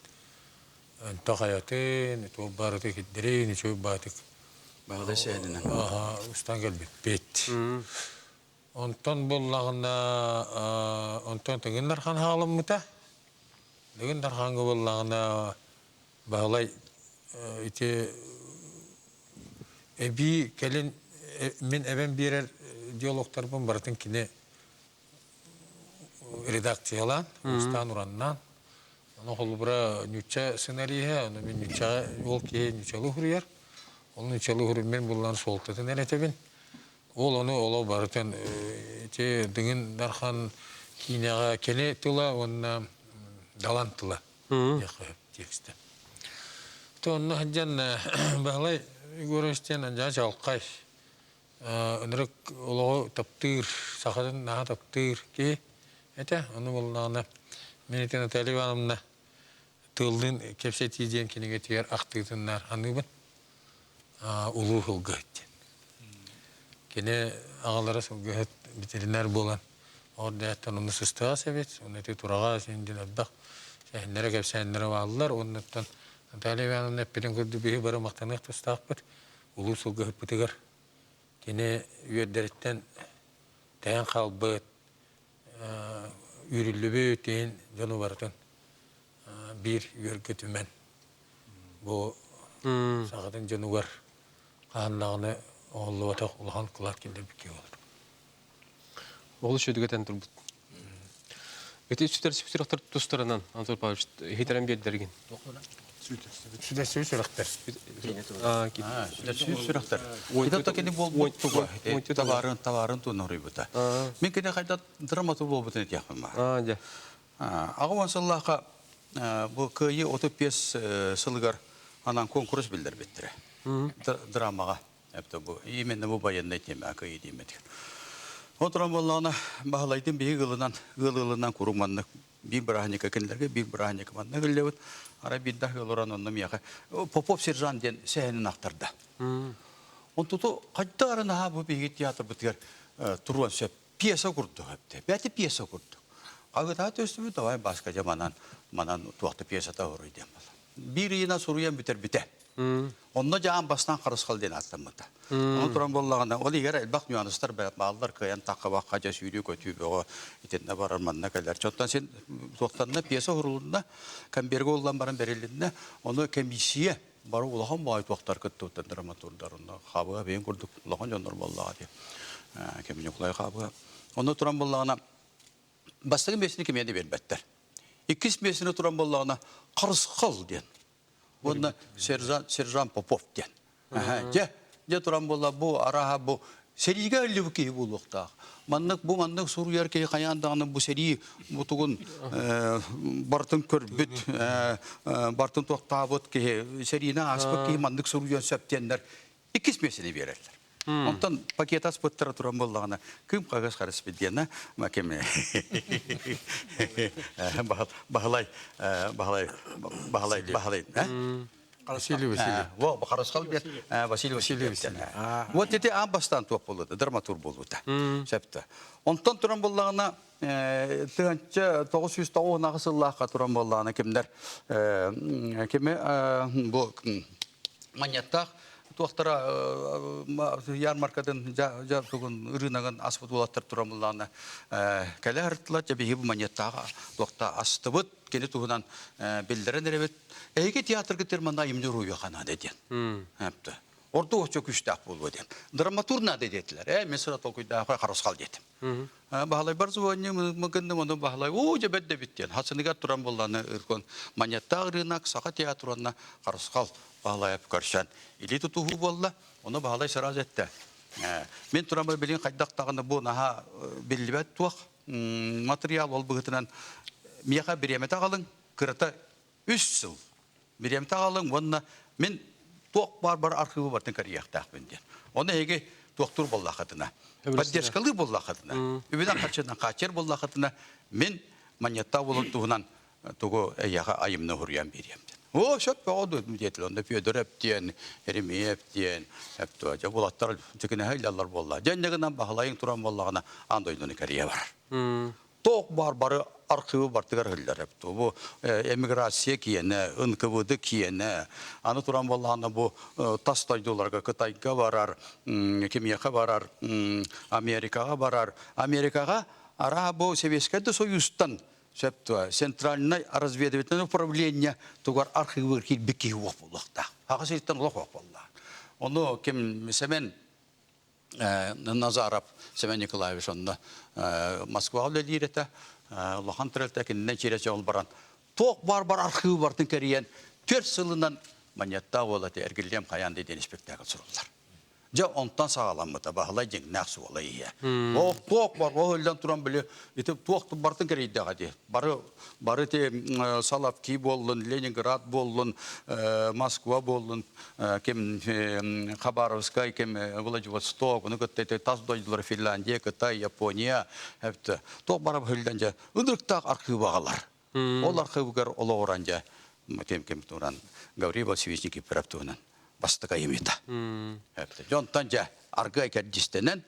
өнтөх айатын, туох барыты кирдэрин, үчүгэй баатык Баҕада сэһэнинэн. Устан кэлбиппит. Онтон буоллаҕына, онтон Тыгын Дархан хаалыммыта. Тыгын Дархаҥҥа буоллаҕына, Баһылай ити эбии кэлин мин эбэм биэрэр диалогтарбын барытын кини редакциялаан, уустаан-ураннаан, ону холобура ньучча сценариһа, ону мин ньуччаҕа ол киһи ньуччалыы суруйар, ол ньуччалыы суруйар мин буллан суолтатын эрэ этэбин. Ол ону оло барытын ити Дыгын Дархан киинэҕэ кини тыла уонна Далан тыла текстэ. То онно сылдьан Баһылай Егорович диэн Андьаа Чалкай ынырык олоҕу таптыыр, сахатын наһаа таптыыр киһи этэ. Ону буоллаҕына мин ити Наталья Ивановна Тыаллыын кэпсэтии диэн кинигэтигэр ахтыытыннар аныыбын. Улуу сылгыһыт диэн. Кини аҕалара сылгыһыт ветеринар буолан Ордээттэн онно сыстыҕас эбит, онно ити тураҕа син диэн элбэх сэһэннэрэ, кэпсээннэрэ бааллар. Оннуттан Наталья Ивановна эппитин курдук биһи бары махтаныах тустаахпыт. Улуу сылгыһыппытыгар кини үөрдэриттэн тэйэн хаалбыт, үүрүллүбүт иһин дьону барытын биир үөргэ түмэн бу сахатын дьонугар хаһан даҕаны оҥоһуллубатах улахан кылаат киллэрбит киһи буолар. Ол үчүгэтэн турбут. Ити сүтэр сүрэхтэр тустарынан Антон Павлович иһитэрэн биэрдэргин. Сүтэрсибит сүрэхтэр. Сүтэрсибит сүрэхтэр. Ити кини буолбут туга табаарын табаарын туонноруйбута. Мин кини хайда драматург буолбутун этиэхпин баар. Аҕа сыллаахха бу Кыайыы 35 сылыгар анан конкурс биллэрбиттэрэ. Драмаҕа. Это бу именно бу военный тема кыайыы диэмэтик. Отырон боллоҕуна Баһылайдын биһиги ылынан ыал ылынан куруук маннык биир бырааһынньыкка кинилэргэ биир бырааһынньыкка маннык ыллыбыт. Арай биирдэ олорон онно миэхэ Попов сержант диэн сэһэнин ахтарда. Онтуту хайда ары наһаа бу биһиги театрбытыгар туруон сөп пьеса курдук эбитэ. Бэти пьеса курдук. Агытаа төстүбүт давай Баска дьэ манан манан туохта пьесата оруй диэн буолла. Биир ыйынан суруйан бүтэрбитэ. Онно дьаан бастаан харысхал диэн ааттаммыта. Ону туран буоллаҕына, ол игэр элбэх нюанстар бааллар кыайан таххабакка дьэ сүүрүү-көтүү бөҕө итиннэ барар манна кэлэр. Чоттон син туохтанна пьеса уһурулунна, конверга уллан баран бэрилиннэ. Ону комиссия бары улахан баай туохтар кыттыбыттар драматурдар онно хабыа бэйэн курдук улахан дьоннор буоллаҕа дии. Кэминьукулай хабыа. Онно туран буоллаҕына бастакы миэстэни кимиэ да биэрбэттэр. Иккис миэстэни туран буоллаҕына Харысхал диэн. Уонна сержант, сержант Попов диэн. Дьэ, Дьэ туран буолла бу арааһа бу сэриигэ өллүбүт киһи буолуохтаах. Маннык бу маннык суруйар киһи хайаан даҕаны бу сэрии бутугун барытын көрбүт, барытын туохтаабыт киһи, сэриини ааспыт киһи маннык суруйуон сөп диэннэр иккис миэстэни биэрэллэр. Онтон пакет аспыттара туран буоллаҕына, кым хагас харыспыт диэнэ, ким Баһылай, Баһылай, Баһылай, Баһылай, Василий Васильевич. Во, Харысхал бет Василий Васильевич. Вот ити аан бастаан туох буолута, драматург буолута. Сөптө. Онтон туран буоллаҕына, 1909 сыллаахха туран буоллаҕына кимнэр кими бу маньяттаах туохтара ярмаркатын жа тугун ырыынагын аспыт уолаттар туран буллаҕына кэлэ ырыттылар дьэ биһиги бу маньяттаах туохта астыбыт кини туһунан биллэрэн эрэбит эһиги театргыт манна айымньы уруйуоха наада диэн ордук оччо күүстээх буолуо диэн драматург наада диэтилэр ээ мен сыра толкуйдаах харысхал диэтим Баһылайбар звоню мыгынным ону Баһылай оо дьэ бэрт эбит диэн хасыныгар туран буолланы ыркон Маньяттаах ырыынак Саха театрына Харысхал Баһылайап көрсөн илии тутуһуу буолла ону Баһылай сразу эттэ мин туран билин хайдах даҕаны бу наһаа биллибэт туох материал ол быһыытынан миэхэ бириэмэтэ аҕалыҥ кырата үс сыл бириэмэтэ аҕалыҥ уонна мин туох баар бар архыыбы бартын кэрийиэхтээхпин диэн. Оны эһиги туохтуур буоллаххытына, поддержкалыы буоллаххытына, үбүнэн харчынан хааччыйар буоллаххытына, мин манньаттаах буолан туһунан тугу эйиэхэ айымны уһуруйан биэриэм диэн. О, сөп бөҕө диэтилэр. Онно Федор эптиэн, Еремеев диэн, эптуа, дьэ булаттар дьикинэһэ иллаллар буолла. Дьэ инньэ гынан Баһылайыҥ туран буоллаҕына аан дойдуну кэрийэ барар. Туох баар бары архыыбы бартыгар ыһыллар эбит. Бу эмиграция киэнэ, НКВД киэнэ, аны туран буоллаҕына бу тас дойдуларга Кытайга барар, кимиэхэ барар, Америкаҕа барар. Америкаҕа араа бу Советскай да Союзтан сөп Центральное разведывательное управление тугар архыыбыгар киирбит киһи уох буолуохтаах. Аҕа сириттэн олох уох буоллаах. Ону ким Сэмэн Назаров Семен Николаевич онно Москваҕа үлэлиир этэ. Улахан тэрилтэ кининэн чирэчэ ол баран туох баар бар архыыбы бартын кэрийэн түөрт сылынан Маньяттаах уола этэ эргиллиэм хайаан диэн испэктээкил суруллар. Дьэ онтон саҕаламмыта Баһылай дьиҥнээх суола иһэ. Ох туох бар ол өллөн туран били ити туох бартын кэрийдэҕэ дии. Бары бары ити Соловки буоллун, Ленинград буоллун, Москва буоллун, ким Хабаровскай, ким Владивосток, ону кытта ити тас дойдулар Финляндия, Кытай, Япония, эбит туох бара быһыллан дьэ ынырыктаах архыыбаҕалар. Ол архыыбыгар олоҕуран дьэ ким ким туран Гаврил Васильевич Никифоров туһунан бастакы айымньыта. Дьонтон дьэ аргыай кэрдиистэнэн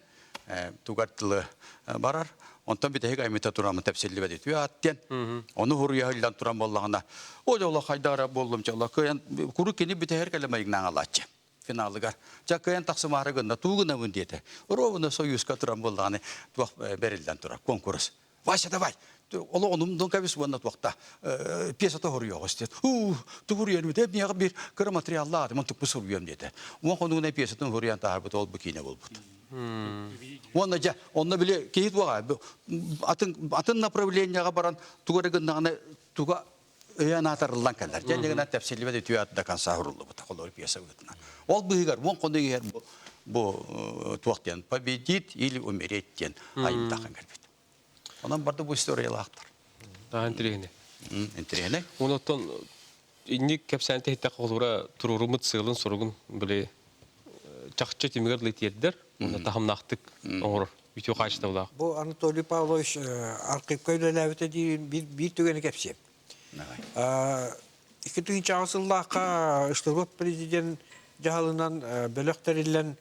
тугар тылы барар. Онтон бүтэһик аймыта турамын тэпсиллибэт үтүө аат диэн. Ону хуруйа ыллан туран буоллаҕына, о дьоло хайдара буоллум дьоло кыайан куру кини бүтэһэр кэлэ майгынаан алааччы финалыгар. Ча кыайан тахсымаары гынна туу гынабын диэтэ. Ровно союзка туран буоллаҕына туох бэриллэн турар конкурс. Вася, давай! Олох онум кэбис уонна туохта пьесата хоруйоҕус диэт. Уу, тугуруйан үтэ миэхэ биир кыра материаллаах мон тукпу суруйуом диэтэ. Уон хонугунан пьесатын хоруйан таһаарбыт ол бу киинэ буолбут. Уонна дьэ, онно били киһи туоҕа атын атын направлениеҕа баран тугу эрэ гыннаҕына туга өйөөн аатарыллан кэлэр. Дьэ иннигинэн тэпсиллибэт үтүө ат до конца уруллубута холобур пьеса быһыытынан. Ол быыһыгар уон хонук иһэр бу бу туох диэн победить или умереть диэн айымтахан кэлбит. Онон барда бу историялаахтар. Аа интириэһинэй. Интириэһинэй. Онон инник кэпсээн тэһиттэх холура турурумут сыалын-соругун били чахчы түмүгэр дылы тиэрдэр уонна таһымнаахтык оҥорор үтүө хаачыстыбалаах. Бу Анатолий Павлович архыыпка үлэлээбитэ диир биир түгэни кэпсиэм. 2000 сыллаахха Штыров президент дьаһалынан бөлөх тэриллэн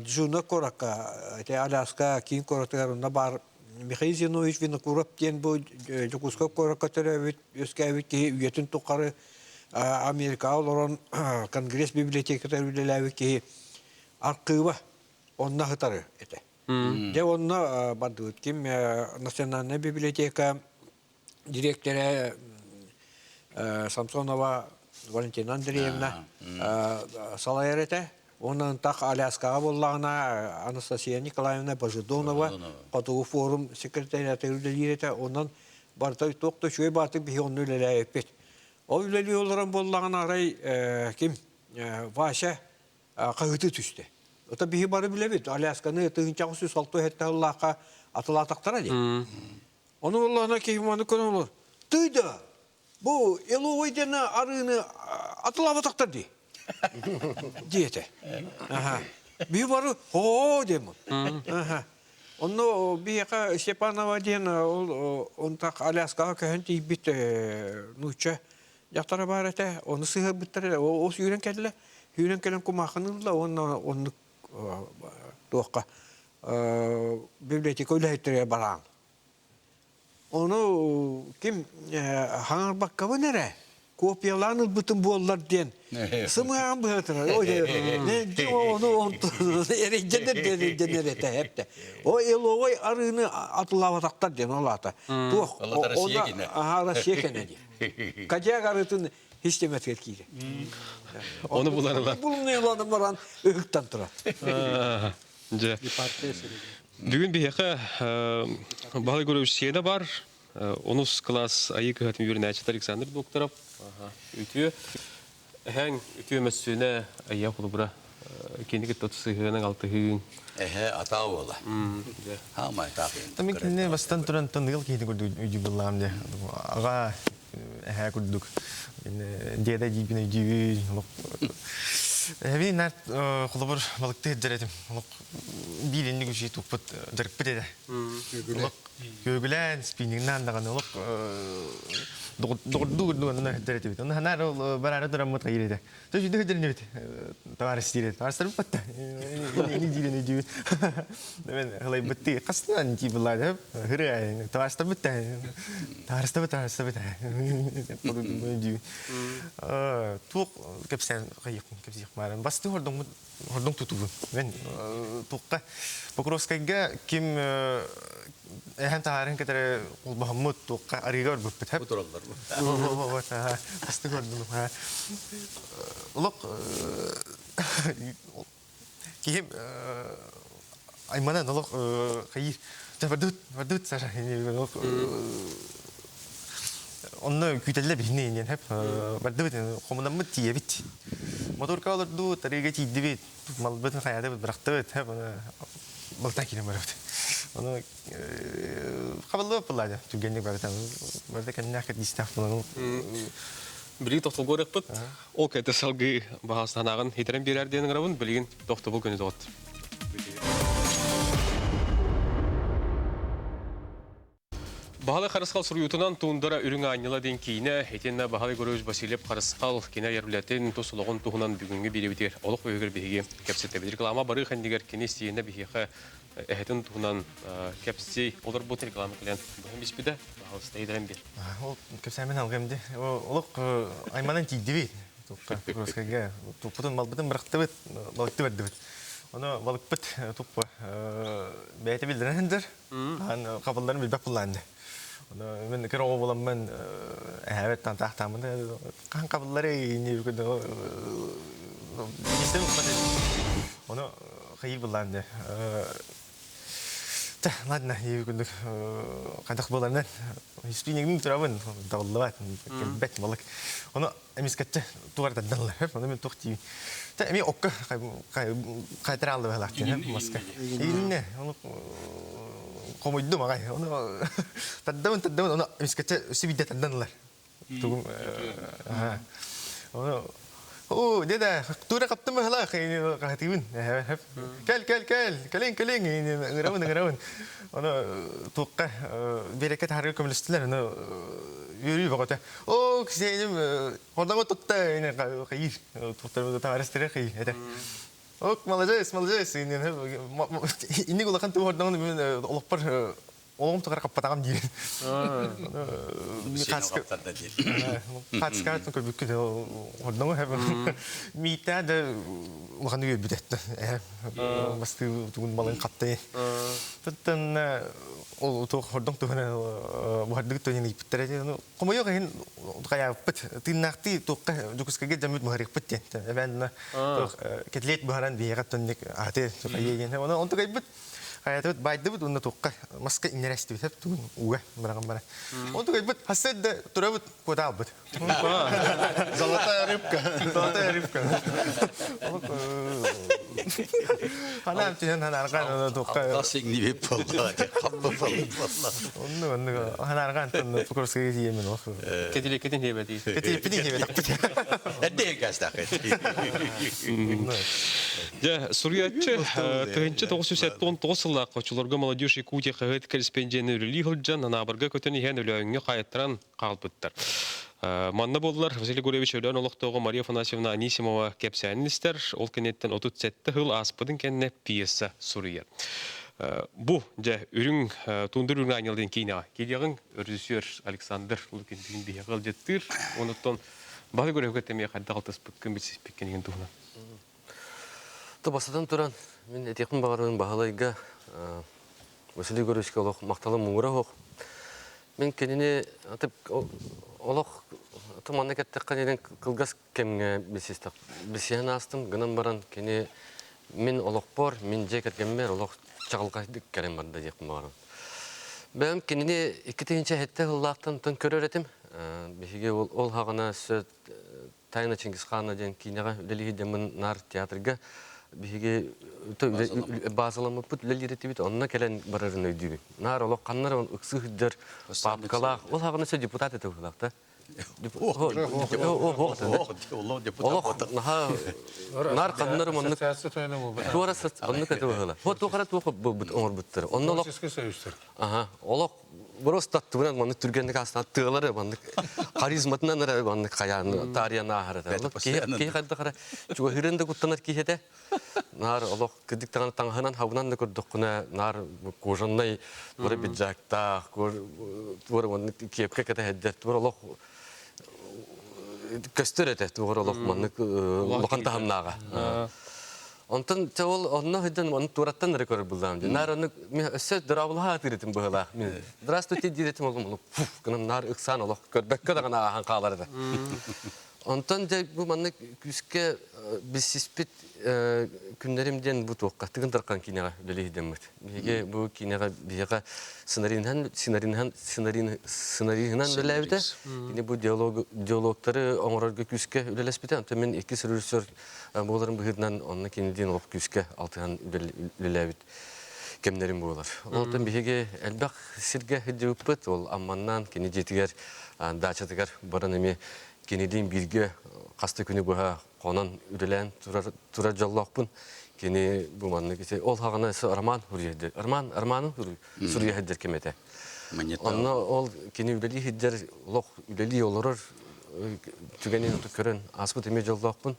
Джуно куоракка, ити Аляска киин куоратыгар онно баар Михаил Зинович Винокуров диэн бу Дьокуускай куоракка төрөөбүт, үөскээбит киһи үйэтин тухары Америкаҕа олорон Конгресс библиотекатыгар үлэлээбит киһи архыыба онно сытары этэ. Дьэ онно бардыбыт ким Национальная библиотека дириэктэрэ Самсонова Валентина Андреевна салайар этэ. Уонна ынтах Аляскаҕа буоллаҕына Анастасия Николаевна Божедонова Хотугу форум секретариатыгар үлэлиир этэ. Онон барыта туох да үчүгэй баатык биһи онно үлэлээбиппит. Ол үлэлии олорон буоллаҕына арай ким Вася. Хаһыытыы түстэ. Ото биһи бары билэбит, Алясканы 1967 сыллаахха атылаатахтара дии. Ону буоллаҕына киһи маны көрөн олор. Тый да, бу Эловой диэн арыыны атылаабатахтар дии. Диэтэ. Аха. Биһи бары хоо диэммит. Аха. Онно биһиэхэ Степанова диэн ол онтах Аляскаҕа көһөн тиийбит нуучча дьахтара баар этэ, ону сыһыарбыттар, ол сүүрэн кэллэ, сүүрэн кэлэн кумаахыны ылла уонна оннук туохха библиотека үлэһиттэригэр бараан. Ону ким хаҥарбаккабын эрэ, копиялаан ылбытым буоллар диэн сымыһаҕын быһатыра. Ону эрэйдэнэр эрэйдэнэр этэ эптэ. О еловой арыыны атылаабатахтар диэн ол аата. Туох Аха Россия кэнэ диэн. Кадьяк арыытын истэмэтигэр киирэ. Ону булан ылан. Булуну ылан баран ыһыктан турар. Дьэ. Бүгүн биһиэхэ Баһылай Гурьевич сиэнэ бар. Онус класс айыы кыһатын үөрэнээччитэ Александр Докторов. Үтүө эһэҥ үтүө мөссүөнэ айа холобура кини кытта сыһыанаҥ алтыһыыҥ. Эһэ атаа уола. Хаамай таах. Мен кинини бастан туран тыныгыл киһини курдук өйдүүбүллаам де. Аға эһэ курдук. Деда диибин өйдүүбүн. Эби нарт холобур балыкты хеддер этим. Биир инник үчүй туппут дьарыкпыт этэ. Күөгүлээн, спиннингнаан даҕаны олох доҕордуу курдук онно хеддер этибит. Онно ханаар ол бараары тураммыт хайыр этэ. То жүдү хеддеринибит товарищ диир Товарищтар баппатта. Ини диирин өйдүүбүн. Мен хылайбытты хастынан дии буллаа хыры товарищтар бутта. Товарищтар товарищтар дүү. Туох кэпсээн хайык кэпсиэх баарым. Басты хордоҥмут хордоҥ тутугун. Мен туохха Покровскайга ким эһэн таһааран кэтэрэ холбоһоммут туохха арыыга барбыппыт. Бу тураллар. Басты көрдүм. Олох киһим айманан олох хайыр бардыбыт бардыбыт Саша олох онно күүтэллэ биһини диэн хэп бардыбыт хомунаммыт тиийэбит моторка олордубут арыыга тиийдибит малбытын хайаатыбыт бырахтыбыт хэп балта киирэн барабыт ону хабыллыбыт буллаады түргэнник барыта барыта кэннээх кэтиистээх булан Билигин тохтобулга барыахпыт. Ол кэтэ салгыы баһаастанаҕын хитэрэн биэрэр диэн ыҥырабын. Билигин тохтобул күнү тоҕот. Баһылай Харысхал суруйуутунан Туундара үрүҥ аанньала диэн киинэ, итиэннэ Баһылай Гурьевич Васильев Харысхал кини айар үлэтин, тус олоҕун туһунан бүгүҥҥү биэриибитигэр олох үһүгэр биһиги кэпсэтэбит. Реклама барыы ханнигэр кини сиэнэ биһиэхэ эһэтин туһунан кэпсии олорбут реклама кэлэн быһан биспитэ. Баһылыста иһитэрэн биэр. Ол кэпсээмин алгым ди. Олох айманан тиийдибит. Русскайга туппутун малбытын бырахтыбыт, балыкты бардыбыт. Ону балыкпыт туппа бэйэтэ биллэрэн сылдьар. Аан хабылларын билбэт буллаанды. Ону мен кыра оҕо буоламмын эһээбэт таахтааммын хаан хабыллары ини Ону хайыр буллаанды. Та, ладно, күндүк хайдах буоларынан испиинегин турабын, табыллыбат, кэлбэт балык. Ону эмискэтче тугар тардаллар, ону мен туох тиийин. Та эми окка кайтара алды баһалаах маска. Илинне, ону хомойдум аҕай. Ону тардабын, тардабын, ону эмискэтче өссө биирдэ тардан ылар. Тугум ону Оо, деда, тура каптым быһалаах, хаһытыыбын. Кэл, кэл, кэл, кэлиҥ, кэлиҥ, ыҥырабын, ыҥырабын. Ону туохха биэрэккэ таһаарга көмөлөстүлэр, ону үөрүү бөҕөтө. Оо, кисиэним хордаҥы тутта, хайыр, туохтар таарыстыры хайыр, этэ. Ок, молодец, молодец, инник улахан туу хордаҥын олохпор Олоҕум тухары хаппатаҕым диир. Хаацка көрбүккүт ордоҥу миитээ да улахан үөрбүт эттэ. Бастыы тугун балын хатты. Туттан ол туох хордоҥ туһунан буһардыгыт туһунан ыйыппыттар. Хомойуох иһин хайаабыппыт тыыннаахтыы туохха Дьокуускайга дьаммыт буһарыахпыт диэн. Эбээн кэтлиэт буһаран биһиэхэ тонник ааты хайыы диэн. Оны онтукайбыт Хайатыбыт байдыбыт уонна туохха маска иҥнэрэстибит эп тугун ууга быраҕан баран. Онтук айбыт хасса да турабыт куота албыт. Золотая рыбка. Золотая рыбка. Ханаам түһэн ханааргаан туохха Сиҥнибит буолла, хаппы буолла. Онну онну ханааргаан тонну Покровскайга тиийэмин ох. Кэтиликкитин диэбэти. Кэтилиппитин диэбэтэхпит. Эрдэ кастах. Дьэ, суруйааччы 1979 сыллаахха оччолорго Молодежь Якутия хаһыат корреспонденты үлэлии сылдьан Анаабырга көтөн иһэн Өлөөҥҥө хаайтаран хаалбыттар. Манна буоллар Василий Гурьевич Өлөөн олохтооҕо Мария Афанасьевна Анисимова кэпсээнин истэр, ол кэнниттэн 37 сыл ааспытын кэннэ пьеса суруйар. Бу, дьэ, үрүҥ тундур үрүҥ аанньал диэн киинэҕэ киириэҕиҥ режиссер Александр Лукин бүгүн биһиэхэ ыалдьыттыыр. Онуттан Баһылай Гурьевка эмиэ хайдах алтыспыккын билсиспиккин иһин туһунан. То бастатан туран, мин этиэхпин баҕарабын Баһылайга Василий Егоровичка олох махталым муҥура суох. Мин кинини олох манна кэттэххэ диэн кылгас кэмҥэ билсиһэн аастым. Гынан баран кини мин олохпор, мин дьиэ кэргэммэр олох чаҕылхайдык кэлэн барда диэхпин баҕарабын. Бэйэм кинини 2007 сыллаахтан көрөр этим. Биһиги ол хаҕына Тайна Чингисхана диэн киинэҕэ үлэлии сылдьаммын наар театрга биһиги базаламмыппыт үлэлиир этибит онно кэлэн барарын өйдүүбүн. Наар олох ханна эрэ ыксыы сылдьар папкалаах ол хаҕына өссө депутат этэ быһыылаах да. Олох наһаа наар ханна эрэ маннык туора оннук этэ быһыылаах. Вот туох эрэ туох оҥорбуттар. Онно олох Аха, олох просто аттыбынан маннык түргэнник астана тыалары маннык харизматынан эрэ маннык хайаан таарыйан ааһар этэ. Киһи хайдах эрэ чугаһыырын да куттанар киһи этэ. Наар олох кырдьык даҕаны таҥаһынан хабынан да көрдөххүнэ наар кожаннай туора пиджактаах, туора маннык киэпкэ кэтэһэрдэр туора олох көстөр этэ туора олох маннык улахан таһымнааҕа. Онтон чэ ол онно сылдьан ону туораттан эрэ көрөр буллаҕым дии. Наар ону мин өссө дорооболоһо атыыр этим быһыылаах. Мин здравствуйте диир этим олум олох фуф гынан наар ыксаан олох көрбөккө даҕаны ааһан хаалар этэ. Онтон дьэ бу маннык күүскэ билсиспит күннэрим диэн бу туохха Тыгын Дархан киинэҕэ үлэлии сылдьаммыт. Биһиги бу киинэҕэ биһиэхэ сценарийынан сценарийынан сценарийынан үлэлээбитэ. Кини бу диалог диалогтары оҥорорго күүскэ үлэлэспитэ. Онтон мин иккис режиссер буоларын быһыытынан онно кинилиин олох күүскэ алтыһан үлэлээбит кэмнэрим буолар. Онтон биһиги элбэх сиргэ сылдьыбыппыт. Ол Амманнаан кини дьиэтигэр даачатыгар баран эмиэ кинилиин бииргэ хаста күнү быһа хонон үлэлээн турар дьоллоохпун. Кини бу маннык ол хаҕана роман суруйар роман романын суруйа сылдьар кэм этэ. Онно ол кини үлэлии сылдьар олох үлэлии олорор түгэнин көрөн ааспыт эмиэ дьоллоохпун.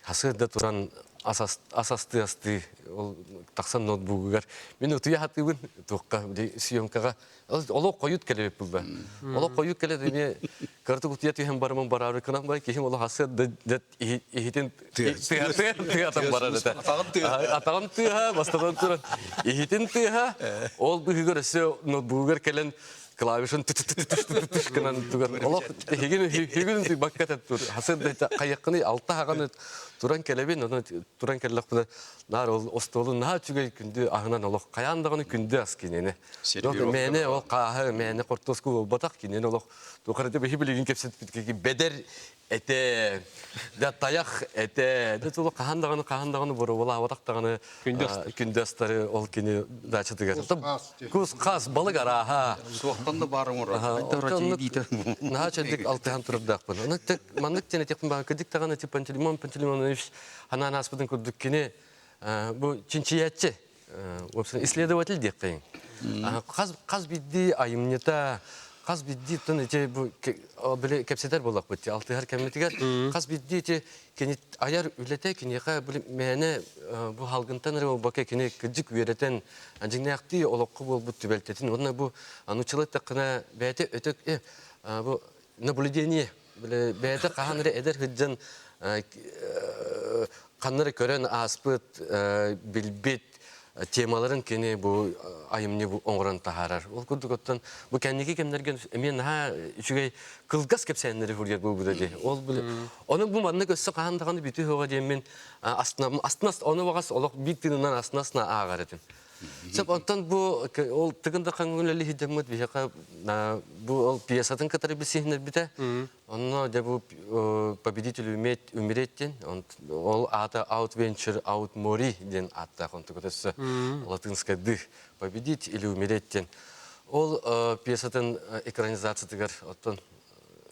Сарсыарда туран ас астыы астыы ол тахсан ноутбугугар мин утуйа сатыыбын туохха съемкаҕа олох хойут кэлэбит булла. Олох хойут кэлэт эмиэ кыратык утуйа түһэн барымын бараары кынан бай киһим олох сарсыарда иһитин тыатан барар этэ. Атаҕын тыаһа, бастатан туран иһитин тыаһа, ол быһыгар өссө ноутбугугар кэлэн клавишын түс гынан тугар олох иһигин үһүгүн тыйбакка тур хасыр хайаккыны алта хаҕаны туран кэлэбин ону туран кэллэхпинэ наар ол остуолун наһаа үчүгэй күндү аһынан олох хайаан даҕаны күндү ас кинини мээнэ ол хааһы мээнэ хортуоску буолбатах кинини олох тухарыты биһи билигин кэпсэппит бэдэр этэ, да тайах этэ, да тулу хаһан даҕаны хаһан даҕаны боруобалаабатах даҕаны күндү астары ол кини дачатыгар. Кус хас балык арааһа. Суохтан да баар оҥорор. Наһаа чэдик алтыһан турардаахпын. Ону маннык тен этиэхпин баҕа кырдьык даҕаны типа Пантелеймон Пантелеймонович ханаан ааспытын курдук кини бу чинчийээччи исследователь диэххэйин. Хас хас биирдии айымньыта, хас биирдии тон ити бу били кэпсэтэр буоллахпыт алтыһар кэммитигэр хас биирдии ити кини айар үлэтэ киниэхэ били мээнэ бу халгынтан эрэ буолбакка кини кырдьык үөрэтэн дьиҥнээхтии олоххо буолбут түбэлтэтин уонна бу нууччалыы эттэххинэ бэйэтэ өтө бу наблюдение били бэйэтэ хаһан эрэ эдэр сылдьан ханна эрэ көрөн ааспыт билбит темаларын кини бу айымньы оҥорон таһаарар. Ол курдук оттон бу кэнники кэмнэргэ эмиэ наһаа үчүгэй кылгас кэпсээннэри суруйар буолбута дии. Ол ону бу маннык өссө хаһан даҕаны бүтүө суоҕа диэммин астына астына ону баҕас олох биир тыынынан астына астына ааҕар этим. Сөп, онтон бу ол Тыгын Дархан үлэлии сылдьаммыт биһиэхэ бу ол пьесатын кытары билсиһиннэрбитэ. Онно дьэ бу «Победитель умереть» диэн, ол аата «Out Venture, Out Mori» диэн ааттаах онтуката өссө латынскайдыы «Победить или умереть» диэн. Ол пьесатын экранизациятыгар оттон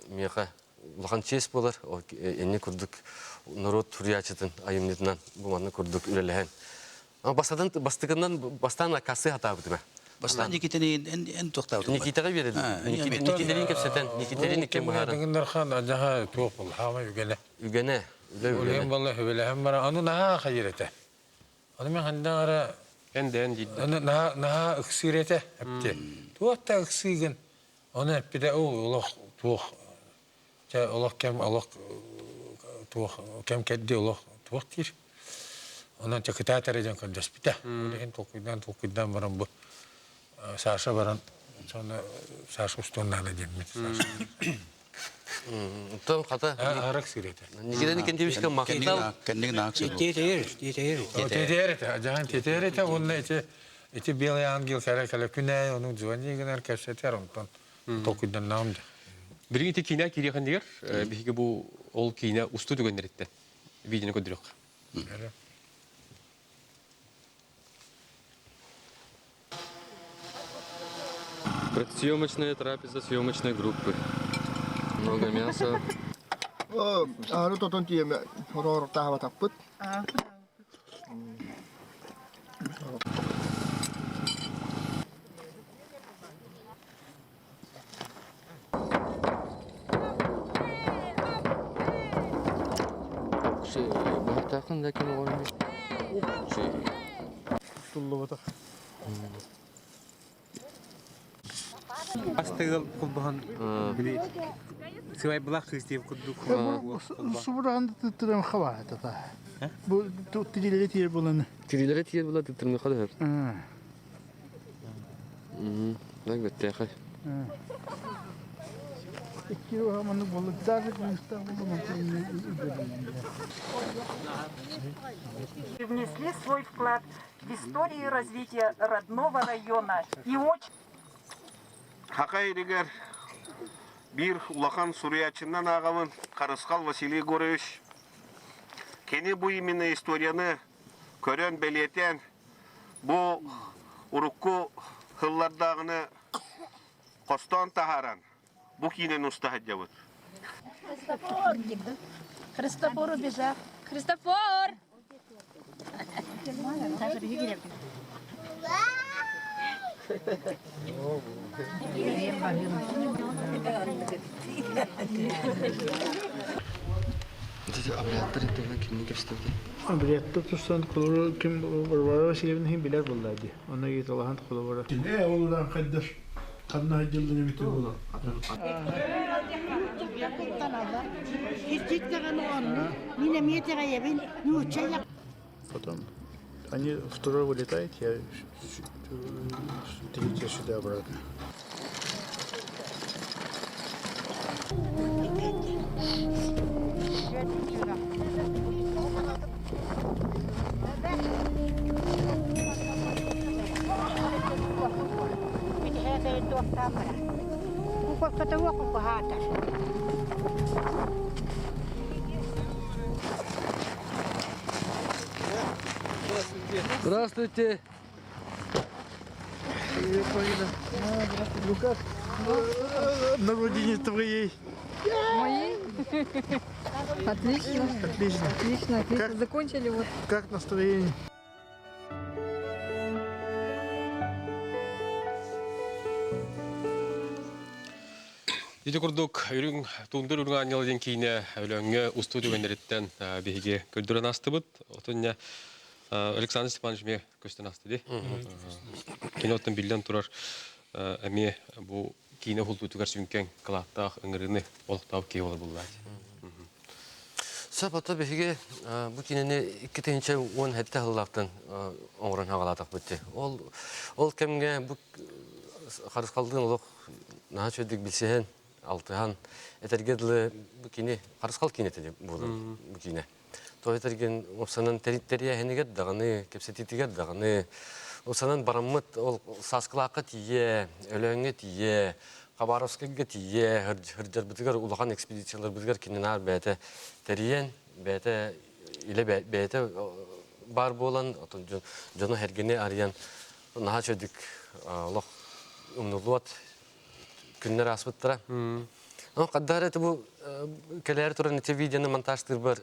миэхэ улахан чиэс буолар. Ол инни курдук норуот суруйааччытын айымньытынан бу маннык курдук үлэлэһэн. Бастатан бастакынан бастаан аккаастыы сатаабытым. Бастаан Никитини эн эн туохтаабытын? Никитаҕа биэрэлим. Никитэлиин кэпсэтэн, Никитэлиин иккиэн быһааран. Тыгындархан адьаһа туох буолла, хаама үгэнэ. Үгэнэ, үлэ үгэнэ. Үлэм балла хөбөлөһөн бара, аны наһаа хайыр этэ. Аны мен хандан ара Эн да эн диидэ. Аны наһаа наһаа ыксыыр этэ, эпти. Туох да ыксыыгын. Оны эппитэ, ол олох туох чэ олох кэм олох туох кэм кэрди олох туох диир. Онон чэ кытаат эрэ диэн көрдөспүтэ. Ол иһин толкуйдаан толкуйдаан баран бу Саша баран соны Саша устуон наада диэммит. Саша. Оттон хата Арак сирете. Никита Никитичка махтал. Кэннигин ааксыр. Тиэтэйэр, тиэтэйэр. Тиэтэйэр этэ, жахан тиэтэйэр этэ, уонна ити ити белый ангел кэлэ кэлэ күнэ ону звони гынар кэпсэтэр онтон толкуйданнаҕым да. Билигин ити киинэ киириэхин биһиги бу ол киинэ устуу түгэннэриттэн видеоны көрдөрүөххэ. Предсъемочная трапеза съемочной группы. Много мяса. Ары тотон тиеме хороор таабатаппыт. Баһыктаахын да ким оҕоруй? Туллубатах. Астыгыл холбоһон били сыбай булах кыыс диэн курдук. Субураан тыттырам хабаата. Бу тирилери тиер булан. Тирилери тиер була тыттырмы хада. Так беттээхэй. Внесли свой вклад в историю развития родного района и очень Хака иригер биир улахан суруйааччынан ааҕабын Харысхал Василий Егорович. Кини бу именно историяны көрөн, бэлиэтээн бу урукку сыллардааҕыны хостоон таһааран бу киинэни уста сылдьабыт. Христофор! Христофор убежал. Христофор! Абрияттар интегрен кимни кэпсэтибитий? Абрияттар тустан холобура ким Варвара Васильевна иһин билэр буолла дии. Онно ыйыталаһан холобура. Ээ ол удаан хайдах ханна сылдьыллан эбитэ буолуо. Потом они второй вылетает, я третья сюда обратно. Здравствуйте. Привет, Полина. Ну как? На родине твоей. Моей? Отлично. Отлично. Отлично, отлично. Как, Закончили вот. Как настроение? Ити курдук үрүҥ туундур үрүҥ аанньала диэн киинэ Өлөөҥҥө устуу түгэннэриттэн биһиги көрдөрөн аастыбыт. Отоння Александр Степанович эмиэ көстөн ааста дии. Кини оттон биллэн турар эмиэ бу киинэ уһултуутугар сүҥкэҥ кылааттаах ыҥырыыны олохтоох киһи буолар буллаат. Сөп, ото биһиги бу киинэни 2017 сыллаахтан оҥорон хаҕалаатахпыт дии. Ол ол кэмҥэ бу Харысхалдыын олох наһаа үчүгэйдик билсиһэн, алтыһан, этэргэ дылы бу кини Харысхал киинэтэ буолар бу киинэ. То этэргин уопсанан тэрийээһинигэр даҕаны, кэпсэтиитигэр даҕаны, Усанан бараммыт ол Сааскылаахха тиийэ, Өлөөҥҥө тиийэ, Хабаровскайга тиийэ сылдьарбытыгар улахан экспедицияларбытыгар кини наар бэйэтэ тэрийэн, бэйэтэ илэ бэйэтэ баар буолан, отон дьону эргини арыйан наһаа үчүгдүк олох умнуллубат күннэр ааспыттара. Ону хаддаар это бу кэлээр туран ити видеоны монтажтыырбар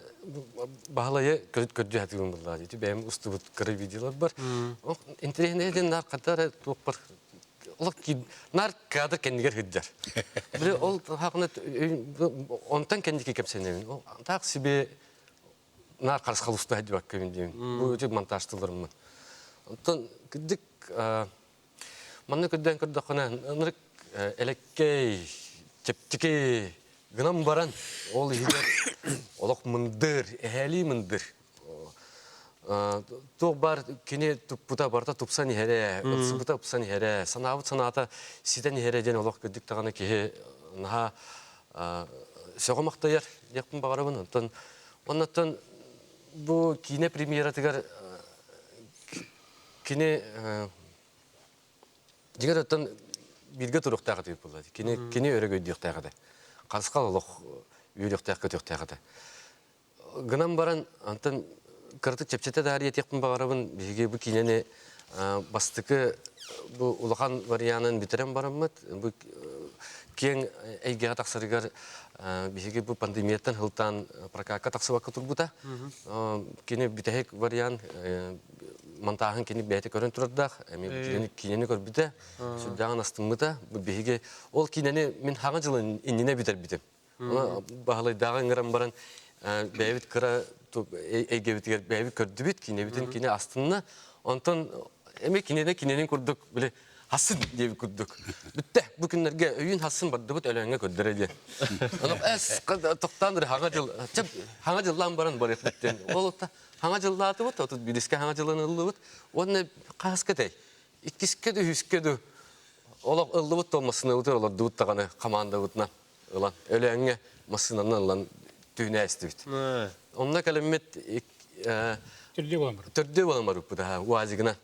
баһылайы көрүт көрдүү хатыгын буллаа. Ити бэйэм устубут кыра видеолар бар. Интэриэһинэй диэн наар хаддаар туохпар олох наар кадр кэннигэр сылдьар. Били ол хахына онтон кэнники кэпсэнэбин. Таах себе наар харысхал уста сылдьыбаккабын диэн. Бу ити монтажтыларыммын. Онтон кырдьык Манна көрдөөн көрдөххүнэ, ынырык элэккэй, чэпчэки гынан баран, ол иһигэр олох мындыр, эһээлии мындыр. Туох баар кини туппута барыта тупсан иһэрэ, ылсыбыта ыпсан иһэрэ, санаабыт санаата ситэн иһэрэ диэн олох кырдьык даҕаны киһи наһаа сөҕө-махтайар диэхпин баҕарабын. Онтон оннуттан бу киинэ премьератыгар Кини дьиҥэр оттон бииргэ туруохтаах этибит буолла. Кини кини өрөгөйдүөхтээх этэ. Харысхал олох үөрүөхтээх көтүөхтээх этэ. Гынан баран антон кыратык чэпчэтэ таарыйа этиэхпин баҕарабын. Биһиги бу киинэни бастакы бу улахан варианын бүтэрэн бараммыт бу киэҥ эйгэҕэ тахсарыгар биһиги бу пандемияттан сылтаан прокакка тахсыбакка турбута. Кини бүтэһик вариант монтааһын кини бэйэтэ көрөн турардаах, эмиэ киинэни көрбүтэ, сүрдээҕин астыммыта. Биһиги ол киинэни мин хаҥа дьылын иннинэ бүтэрбитим. Баһылайдааҕы ыҥыран баран бэйэбит кыра эйгэбитигэр бэйэбит көрдүбүт, киинэбитин кини астынна. Онтон эмиэ кинини кининин курдук били Хасын диэбит курдук. Бүттэ, бу күннэргэ өйүүн хасын бардыбыт Өлөөҥҥө көрдөрө диэн. Ону эс тохтоон эрэ хаҥа дьыл чэ хаҥа дьыллаан баран барыахпыт диэн. Ол хаҥа дьыллаатыбыт, отут биирискэ хаҥа дьылын ыллыбыт. Уонна хаһыска этэй? Иккискэ да үһүскэ да олох ыллыбыт то массыынабытыгар олордубут даҕаны хамаандабытынан ылан Өлөөҥҥө массыынанан ылан түүнээ истибит. Онно кэлэммит Төрдүө буолан барбыппыт аха УАЗигынан.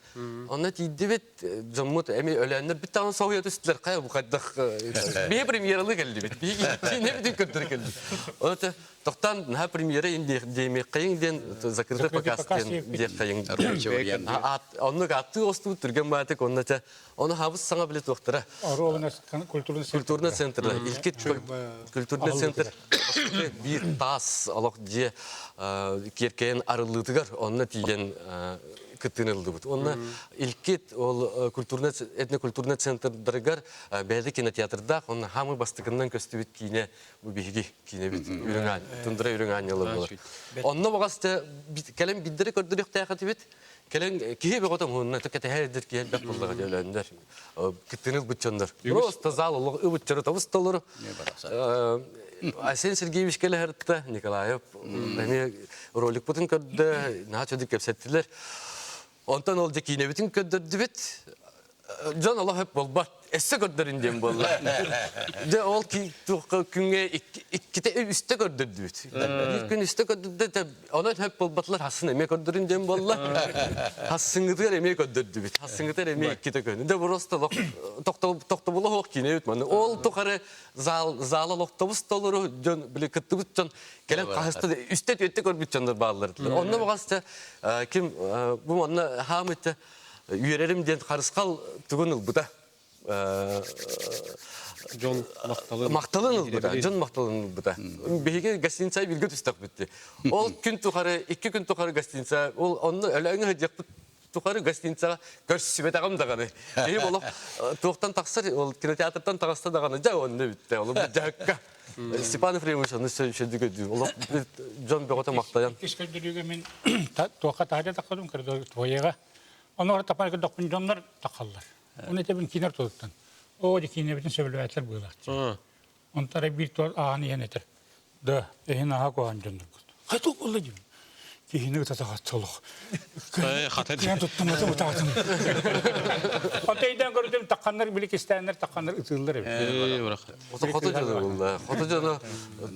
Онно тиийдибит, дьоммут эми өлөөннөр бүт даҕаны соһуйа түстүлэр. Хайа бу хайдах биһи премьералыы кэллибит. Биһи киинэбитин көрдөрө кэллибит. Оны тохтоон наһаа премьера диэмиэххэйиҥ диэн закрытый показ диэн диэххэйиҥ. Оннук ааттыы оҕустубут түргэн баатык онно чэ Оны хабыс саҥа биле туохтара. Оруобуна культурный центр. Культурный центр. Илкит культурный центр биир таас олох дьиэ киэркэйэн арыллыытыгар онно тиийэн кыттыыны ыллыбыт. Онно Илкит ол культурный этнокультурный центрдарыгар бэйэтэ кинотеатрдаах, онно хамы бастакыннан көстүбүт киинэ бу биһиги киинэбит үрүҥ тундра үрүҥ аанньалар буолар. Онно баҕас кэлэн биддери көрдөрүөхтээх этибит. Кэлэн киһи бөҕөтө муһунна кэтэһэр эрдэр киһи элбэх буоллаҕа дьэ өлөөннөр. Кыттыыны ылбыт дьоннор. Просто зал олох ыбытчары тобус толору. Айсен Сергеевич кэлэһэртэ Николаев эмиэ роликпытын көрдө, наһаа чөдүк кэпсэттилэр. Онтон ол дьэ киинэбитин көрдөрдүбүт. Дьон олох өп буолбат. Эссе көрдөрүн диэн буолла. Дьэ ол күҥҥэ иккитэ үстэ көрдөрдүбүт. Биир күн үстэ көрдөрдө, онон хөп буолбатылар хасын эмиэ көрдөрүн диэн буолла. Хассыҥҥытыгар эмиэ көрдөрдүбүт. Хассыҥҥытыгар эмиэ иккитэ көрдү. Дьэ просто тохтобула суох киинэбит маны. Ол тухары зал зала олохтобус толору дьон били кыттыбыт дьон кэлэн хаһыста үстэ түөттэ көрбүт дьоннор бааллар. Онно баҕас ким бу манна хаамыт үөрэрим диэн харысхал тугун ылбыта. Дьон махталын махталын ылбыта. Дьон махталын ылбыта. Биһиги гостиница билгэ түстэхпит. Ол күн тухары, икки күн тухары гостиница, ол онно өлөөҥө сылдьыахпыт тухары гостиницаҕа көрсүбэтэҕим даҕаны. Киһи олох туохтан тахсар, ол кинотеатртан таҕыста даҕаны, дьэ онно бүттэ. Ол дьаһыкка. Степан Ефремович ону сөдү көдүү. Олох дьон бөҕөтө махтайан. Иккис көрдөрүүгэ мин туохха таһырдьа таххадым коридор твоега. Ону тапан көрдөхпүн дьоннор тахаллар. Оны этэбин кинер тулуттан. Оо, дьэ киинэбитин сөбүлээтилэр быылаах. Онтон биир туол ааһан иһэн этэр. Да, эһин аһа куһаҕан дьонноргут. Хайтук буолла диибин. Киһини ытатаҕат солох. Кыйан туттумматым ытаатым. Онто өйдөөн көрдүм тахханнар били кистээннэр тахханнар ытыыллар эбит. Хото дьоно булла. Хото дьоно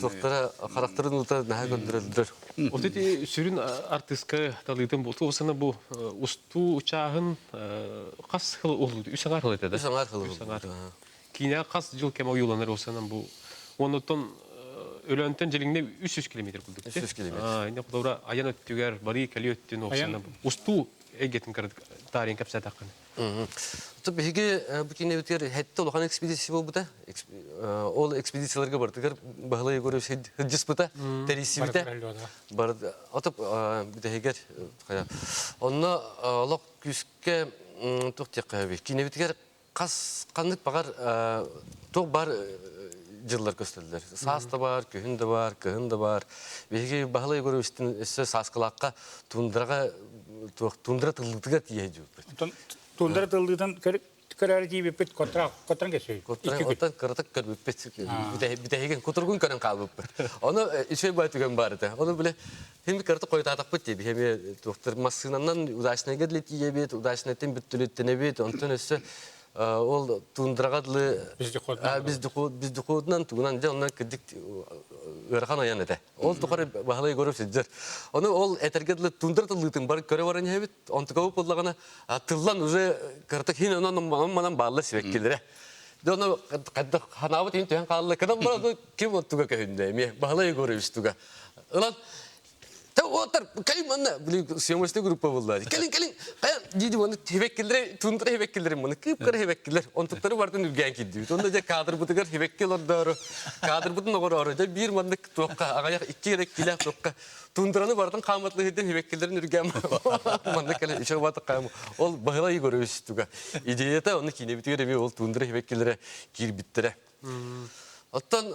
туохтара харахтарын уута наһаа көрдөрөллөр. Вот эти сүрүн артыска талыытын бу туосана бу устуу учааһын хас хыл улуу үс аҥаар хыл этэ да? Үс аҥаар хыл. Үс аҥаар. Киинэ хас жыл кэм ойууланар осанан бу оннуттан Өлөөнтөн Дьилиҥнэ 300 километр курдук. 300 километр. Инне холобура айан өттүгэр, барыы кэлии өттүн оксана устуу эйгэтин таарыйан кэпсээтэххинэ. То биһиги бу киинэбитигэр хэтте улахан экспедиция буолбута. Ол экспедицияларга барытыгар Баһылай Егорович сылдьыспыта, тэрийсибитэ. Ото бүтэһигэр онно олох күүскэ туох диэххэ киинэбитигэр хас ханнык баҕар туох бар дьыллар көстөллөр. Саас да бар, күһүн да бар, кыһын да бар. Биһиги Баһылай Егоровичтын өссө сааскылаахха тундраҕа тундра тыллыытыгар тиийэ дьубуппут. Тундра тыллыытын көрөөрү тиийбиппит контракт контран кесүй. Оттон кыратык көрбүппүт. Бүтэһигин кутургун көрөн хаалбыппыт. Ону үчүгэй бай түгэн баар этэ. Ону биле Хим кырты қойтатақпыт деп, хеми туохтар массыынанан удачныйга дылы тиийэбит, удачныйтан бүттүлүттэнэбит, онтон өссө ол тундраға дылы вездеходунан тугунан дьэ оннан кырдьык ыарахан айан этэ. Ол тухары Баһылай Егоров сылдьар. Ону ол этэргэ дылы тундра тыллыытын бар көрө баран иһэбит, онтукабыт буоллаҕына тыллан уже кыратык хин онон манан баалла сибэккилэрэ. Дьэ ону хайдах ханаабыт иһин түһэн хаалла. Кынан баран ким оттуга көһүннэ эмиэ Баһылай Егорович туга. Ылан Отар кэлин манна били съемочный группа булла. Кэлин кэлин каян диди оны хебеккилер тундра хебеккилер маны кып-кыра хебеккилер. Онтуктары бартын үргән кидди. Онда же кадр бутыгар хебеккил ордору. Кадр бутун огорору. Же бир маннык туокка агаяк икки керек киле туокка тундраны бартын каматлы хиден хебеккилерин үргән. Маннык кэле ишө батык кайм. Ол Баһылай Егорович туга. Идеята оны кине битигер эми ол тундра хебеккилере кирбиттере. Оттон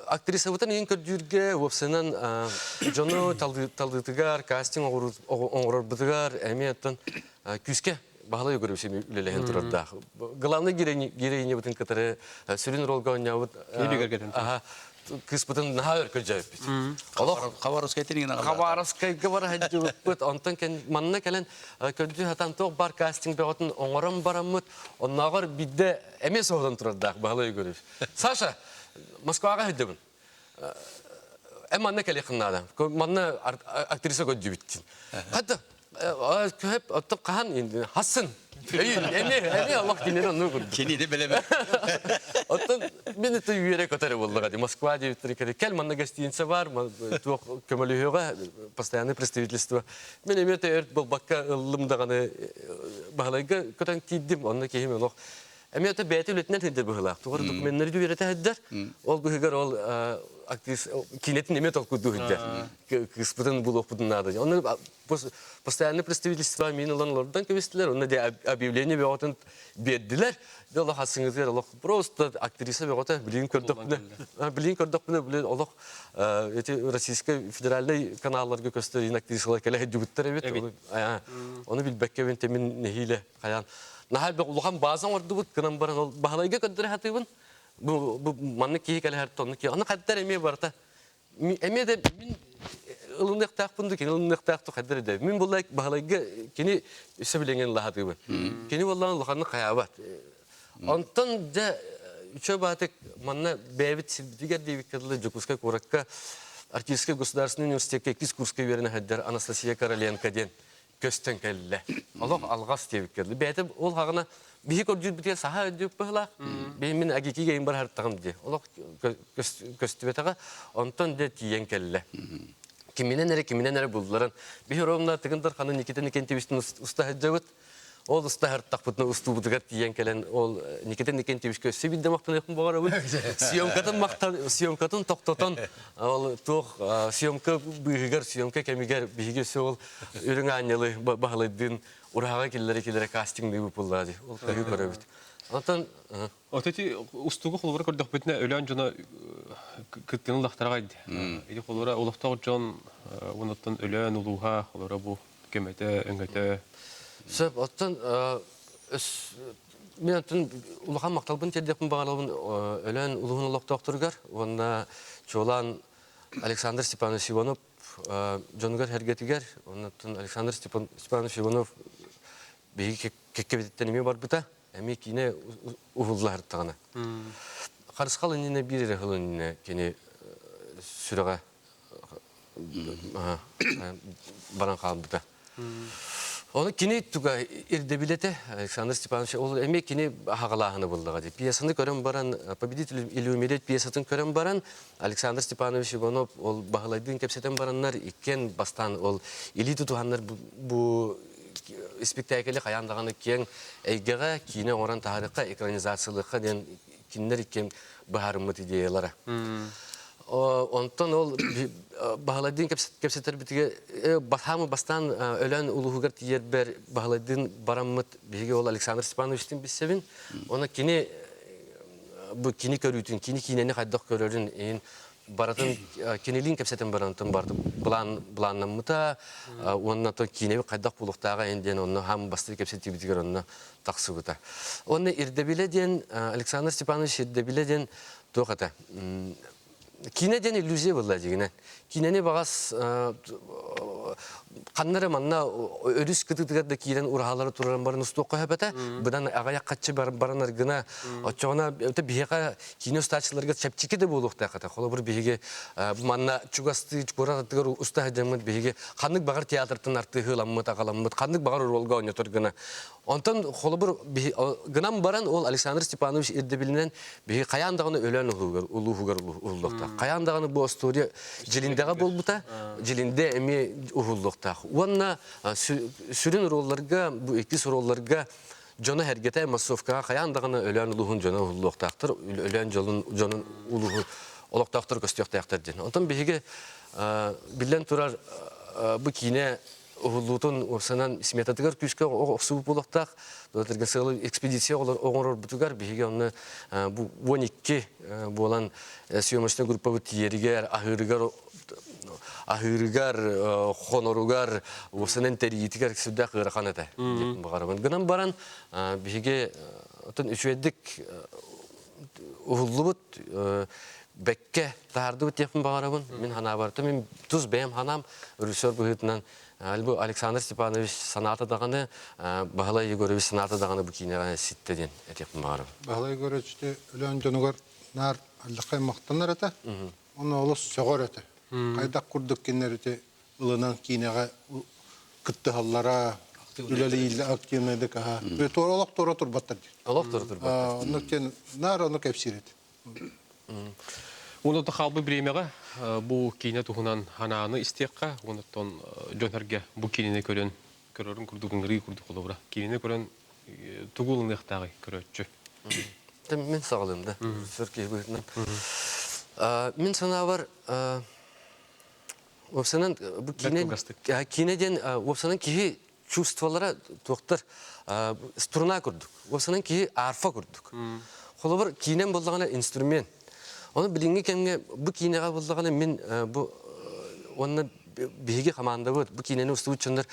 актрисабытын иин көрдүүргэ уопсайынан дьону талдыытыгар, кастинг оҥорорбутугар эмиэ оттон күүскэ Баһылай Егорович үлэлэһэн турардаах. Главный героинябытын кытары сүрүн ролга оонньообут кыыспытын наһаа өр көрдөөбүппүт. Олох Хабаровскай Хабаровскайга бара сылдьыбыппыт. Онтон манна кэлэн көрдүү сатаан туох бар кастинг бөҕөтүн оҥорон бараммыт. Оннооҕор биирдэ эмиэ соһутан турардаах Баһылай Егорович. Саша, Москваҕа сылдьабын. Эн манна кэлиэххин наада. Манна актриса көрдүбүттин. Хата, көһөп, оттон хаһан хасын. Эмиэ, эмиэ олох кинини онну курдук. Кинини билэбин. Оттон мин это үөрэ көтөрө буоллаҕа дии. Москва диэбиттэр кэл манна гостиница бар, туох көмөлөһүөҕэ, постоянное представительство. Мин эмиэ өрт буолбакка ыллым даҕаны Баһылайга көтөн тиийдим, онно киһим олох эмиэ это бэйэтэ үлэтинэн сылдьар быһыылаах. Тугар докуменнары үөрэтэ сылдьар. Ол быһыгар ол актриса киинэтин эмиэ толкуйдуу сылдьар. Кыыспытын булуохпутун наада. Онно постоянное представительство мин ылан олордон кэбистилэр. Онно де объявление бөҕөтүн биэрдилэр. Дьэ олох асыңытыгар олох просто актриса бөҕөтө билигин көрдөхпүнэ билигин көрдөхпүнэ блин олох эти российскай федеральнай каналларга көстөр ин актрисалар кэлэ сылдьыбыттар эбит. Ону билбэккэ мин тэмин нэһиилэ хайаан наһаа элбэх улахан бааза оҥордубут гынан баран ол Баһылайга көрдөрө сатыыбын. Бу бу маннык киһи кэлэһэр оннук киһи. Аны хайдар эмиэ барыта эмиэ да мин ылыныахтаахпын да кини ылыныахтаах хайдар да мин буолла Баһылайга кини сөбүлэҥин лаһатыыбын. Кини буоллаҕына улаханнык хайаабат. Онтон дьэ үчүгэй баатык манна бэйэбит сирбитигэр диэбиккэ дылы Дьокуускай куоракка Арктическай государственный университекка иккис курска үөрэнэ сылдьар Анастасия Короленко диэн көстөн кэллэ. Олох алҕас диэбиккэ дылы. Бэйэтэ ол хаҕына биһи көрдүүрбүтүгэр саха өйдүүк быһылаах. Биһи мин агикигэ им барһартаҕым дии. Олох көстүбэтэҕэ. Онтон дэ тиийэн кэллэ. Киминэн эрэ киминэн эрэ булларан. Биһи ровно Тыгын Дарханы Никита Никентьевичтин уста сылдьабыт. Ол устаһартахпытына устуубутугар тиийэн кэлэн ол Никита Никентьевичка өссө биирдэ махтаныахпын баҕарабын. Съемкатын махтан съемкатын тохтотон ол туох съемка быыһыгар съемка кэмигэр биһиги өссө ол үрүҥ аанньалы Баһылайдыын ураһаҕа киллэрэ-киллэрэ кастиҥныы буллаа дии. Ол көһүү көрөбүт. Онтон От эти устугу холобура көрдөхпүтүнэ Өлөөн дьоно кыттыыны ыллахтара ди. Ити холобура олохтоох дьон онуттан Өлөөн улууһа холобура бу көмөтө, өҥөтө. Сөп, оттон мен оттон улахан махталбын тиэрдиэхпин баҕарабын Өлөөн улууһун олохтоохторугар уонна чуолаан Александр Степанович Иванов. дьонугар эргэтигэр, оннуттан Александр Степанович Иванов биһиги кэккэбититтэн эмиэ барбыта, эмиэ киинэ уһуллаһыртаҕына. Харысхал иннинэ биир эрэ сыл иннинэ кини сүрэҕэ баран хаалбыта. Оны кини туга ирдэбилэтэ Александр Степанович ол эмиэ кини аһаҕалааһыны буллаҕа дии. Пьесаны көрөн баран Победитель или умереть пьесатын көрөн баран Александр Степанович Иванов ол Баһылайдыын кэпсэтэн бараннар иккиэн бастаан ол илии тутуһаннар бу испиктээкили хайаан даҕаны киэҥ эйгэҕэ киинэ оҥорон таһаарыахха экранизациялыахха диэн кинилэр иккиэн быһаарыммыт идеялара. Онтон ол Баһылайдыын кэпсэтэрбитигэр Бахамы бастаан Өлөөн улууһугар тиийэрбэр Баһылайдыын бараммыт биһиги ол Александр Степановичтыын билсэбин. Онон кини бу кини көрүүтүн, кини киинэни хайдах көрөрүн иһин барытын кинилиин кэпсэтэн барантан барыты былаан былааннаммыта уонна то киинэбит хайдах буолуохтааҕа иһин диэн онно хаам бастыы кэпсэтиибитигэр онно тахсыбыта. Уонна ирдэбилэ диэн Александр Степанович ирдэбилэ диэн туох этэ? Киинэ диэн иллюзия буолла дьигинэн. Киинэни баҕас ханна эрэ манна өрүс кытыытыгар да киирэн ураһалары тураран баран устуохха сөп этэ. Быдан аҕыйах хаччы баран аргына оччоҕуна биһиэхэ киинэ устааччыларга чэпчэки да буолуохтаах этэ. Холобур биһиги манна чугастыы куорат аттыгар уста сылдьаммыт биһиги ханнык баҕар театртан артыыһы аҕаламмыт, ханнык баҕар оруолга оонньотор гына Онтон холобур гынан баран ол Александр Степанович ирдэбилинэн биһи хайаан даҕаны Өлөөн улууһугар улууһугар уһуллуохтаах. Хайаан даҕаны бу остуоруйа Дьилиндэҕэ буолбута, Дьилиндэ эмиэ уһуллуохтаах. Уонна сүрүн оруолларга, бу иккис оруолларга дьоно эргэтэ массовкаҕа хайаан даҕаны Өлөөн улууһун дьоно уһуллуохтаахтар, Өлөөн дьонун дьонун улууһу олохтоохтор көстүөхтээхтэр диэн. Онтон биһиги биллэн турар бу киинэ уһуллуутун уопсанан сметатыгар күүскэ охсубут буолуохтаах. Туотарга сыалы экспедиция оҥорорбутугар биһиги онно бу 12 буолан съемочный группабыт тиийэригэр, аһыырыгар аһыырыгар, хоноругар, уопсанан тэрийиитигэр сүрдээх ыарахан этэ диэппин баҕарабын. Гынан баран биһиги отон үчүгэйдик уһуллубут бэккэ таһаардыбыт диэхпин баҕарабын. Мин ханаабар, мин тус бэйэм ханаам режиссер быһыытынан бу Александр Степанович санаата даҕаны, Баһылай Егорович санаата даҕаны бу киинэҕэ ситтэ диэн этиэхпин баҕарабын. Баһылай Егорович Өлөөн дьонугар наар алдьархай махтанар этэ. Онно олус сөҕөр этэ. Хайдах курдук кинилэр ити ылынан киинэҕэ кыттыһаллара, үлэлииллэр активнайдык аһа. Туора олох туора турбаттар диир. Олох туора турбаттар. Оннук диэн наар ону кэпсиир этэ. Уонна хаалбыт бириэмэҕэ бу киинэ туһунан ханааны истиэххэ, онтон дьон сэргэ бу киинэни көрөн, көрөрүн курдук ыҥырыы курдук холобура. Киинэни көрөн тугу ылыныахтааҕый көрөөччү? Мин саҕалыым да, сүр киһи быһыытынан. Мин санаабар Уопсанан бу киинэ киинэ диэн уопсанан киһи чувстволара туохтар струна курдук. Уопсанан киһи арфа курдук. Холобур киинэн буоллаҕына инструмент. Ону билиҥҥи кэмҥэ бу киинэҕэ буоллаҕына мин бу уонна биһиги хамаандабыт бу киинэни устубут дьоннор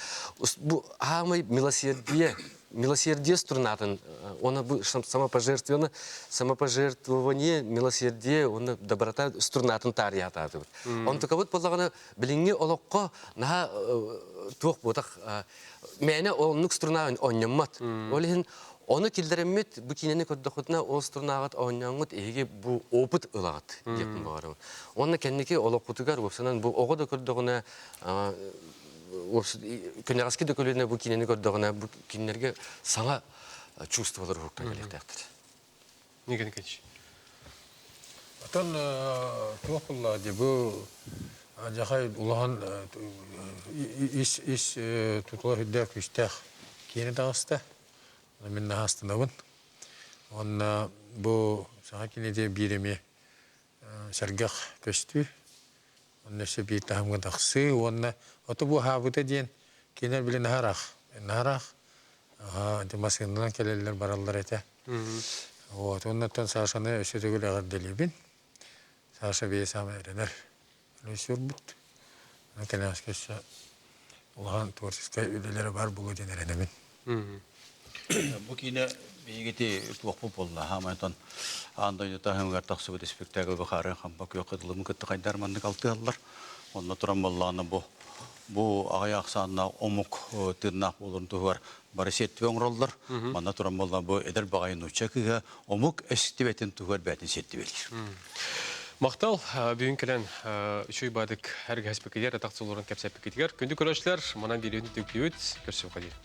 бу аамай милосердие милосердие струнатын уонна бу самопожертвование самопожертвование милосердие уонна доброта струнатын таарыйаатаатыбыт. Онтукабыт буоллаҕына билиҥҥи олоххо наһаа туох буотах мээнэ оннук струна оонньоммот. Ол иһин ону киллэриммит бу киинэни көрдөххүтүнэ ол струнаҕыт оонньооҥҥут эһиги бу опыт ылаҕыт диэхпин баҕарабын. Уонна кэнники олоххутугар уопсанан бу оҕо да көрдөҕүнэ күнэҕэски да көлүөнэ бу киинэни көрдөҕүнэ бу кинилэргэ саҥа чувстволар уһуктан кэлиэхтээхтэр. Николай Николаевич. Отон туох булла дии бу дьахай улахан ис ис тутула үрдээх күүстээх киинэ таҕыста. Мин наһаа астынабын. Уонна бу саҥа кинигэ биир эмиэ сэргэх көстүү. Онно өссө биир таһымҥа тахсыы уонна ото бу аһаабыта диэн кинилэр били наһараах наһараах ити массыынанан кэлэллэр бараллар этэ. Вот уоннаттан Сашаны өссө төгүл эҕэрдэлиибин. Саша бэйэ саамай эрэнэр режиссербут. Кэнэҕэски өссө улахан творческай үлэлэрэ баар буолуо диэн эрэнэбин. Бу киинэ биһигити туохпут буолла хаамайтон аан дойду таһымыгар тахсыбыт испиктээкил бахаарын хампа күөх кытылымы кытта хайдар маннык алтыһаллар. Онно туран буоллаҕына бу бу аҕыйах ахсааннаах омук тыыннаах буоларын туһугар бары сиэртибэ оҥороллор. Манна туран буолла бу эдэр баҕайы нуучча кыыһа омук эстибэтин туһугар бэйэтин сиэртибэлиир. Махтал бүгүн кэлэн үчүгэй баадык эргэһэспиккитигэр, атах сулурун кэпсэппиккитигэр. Күндү көрөөччүлэр, манан бириөтүн түктүүбүт, көрсүөххэ диэн.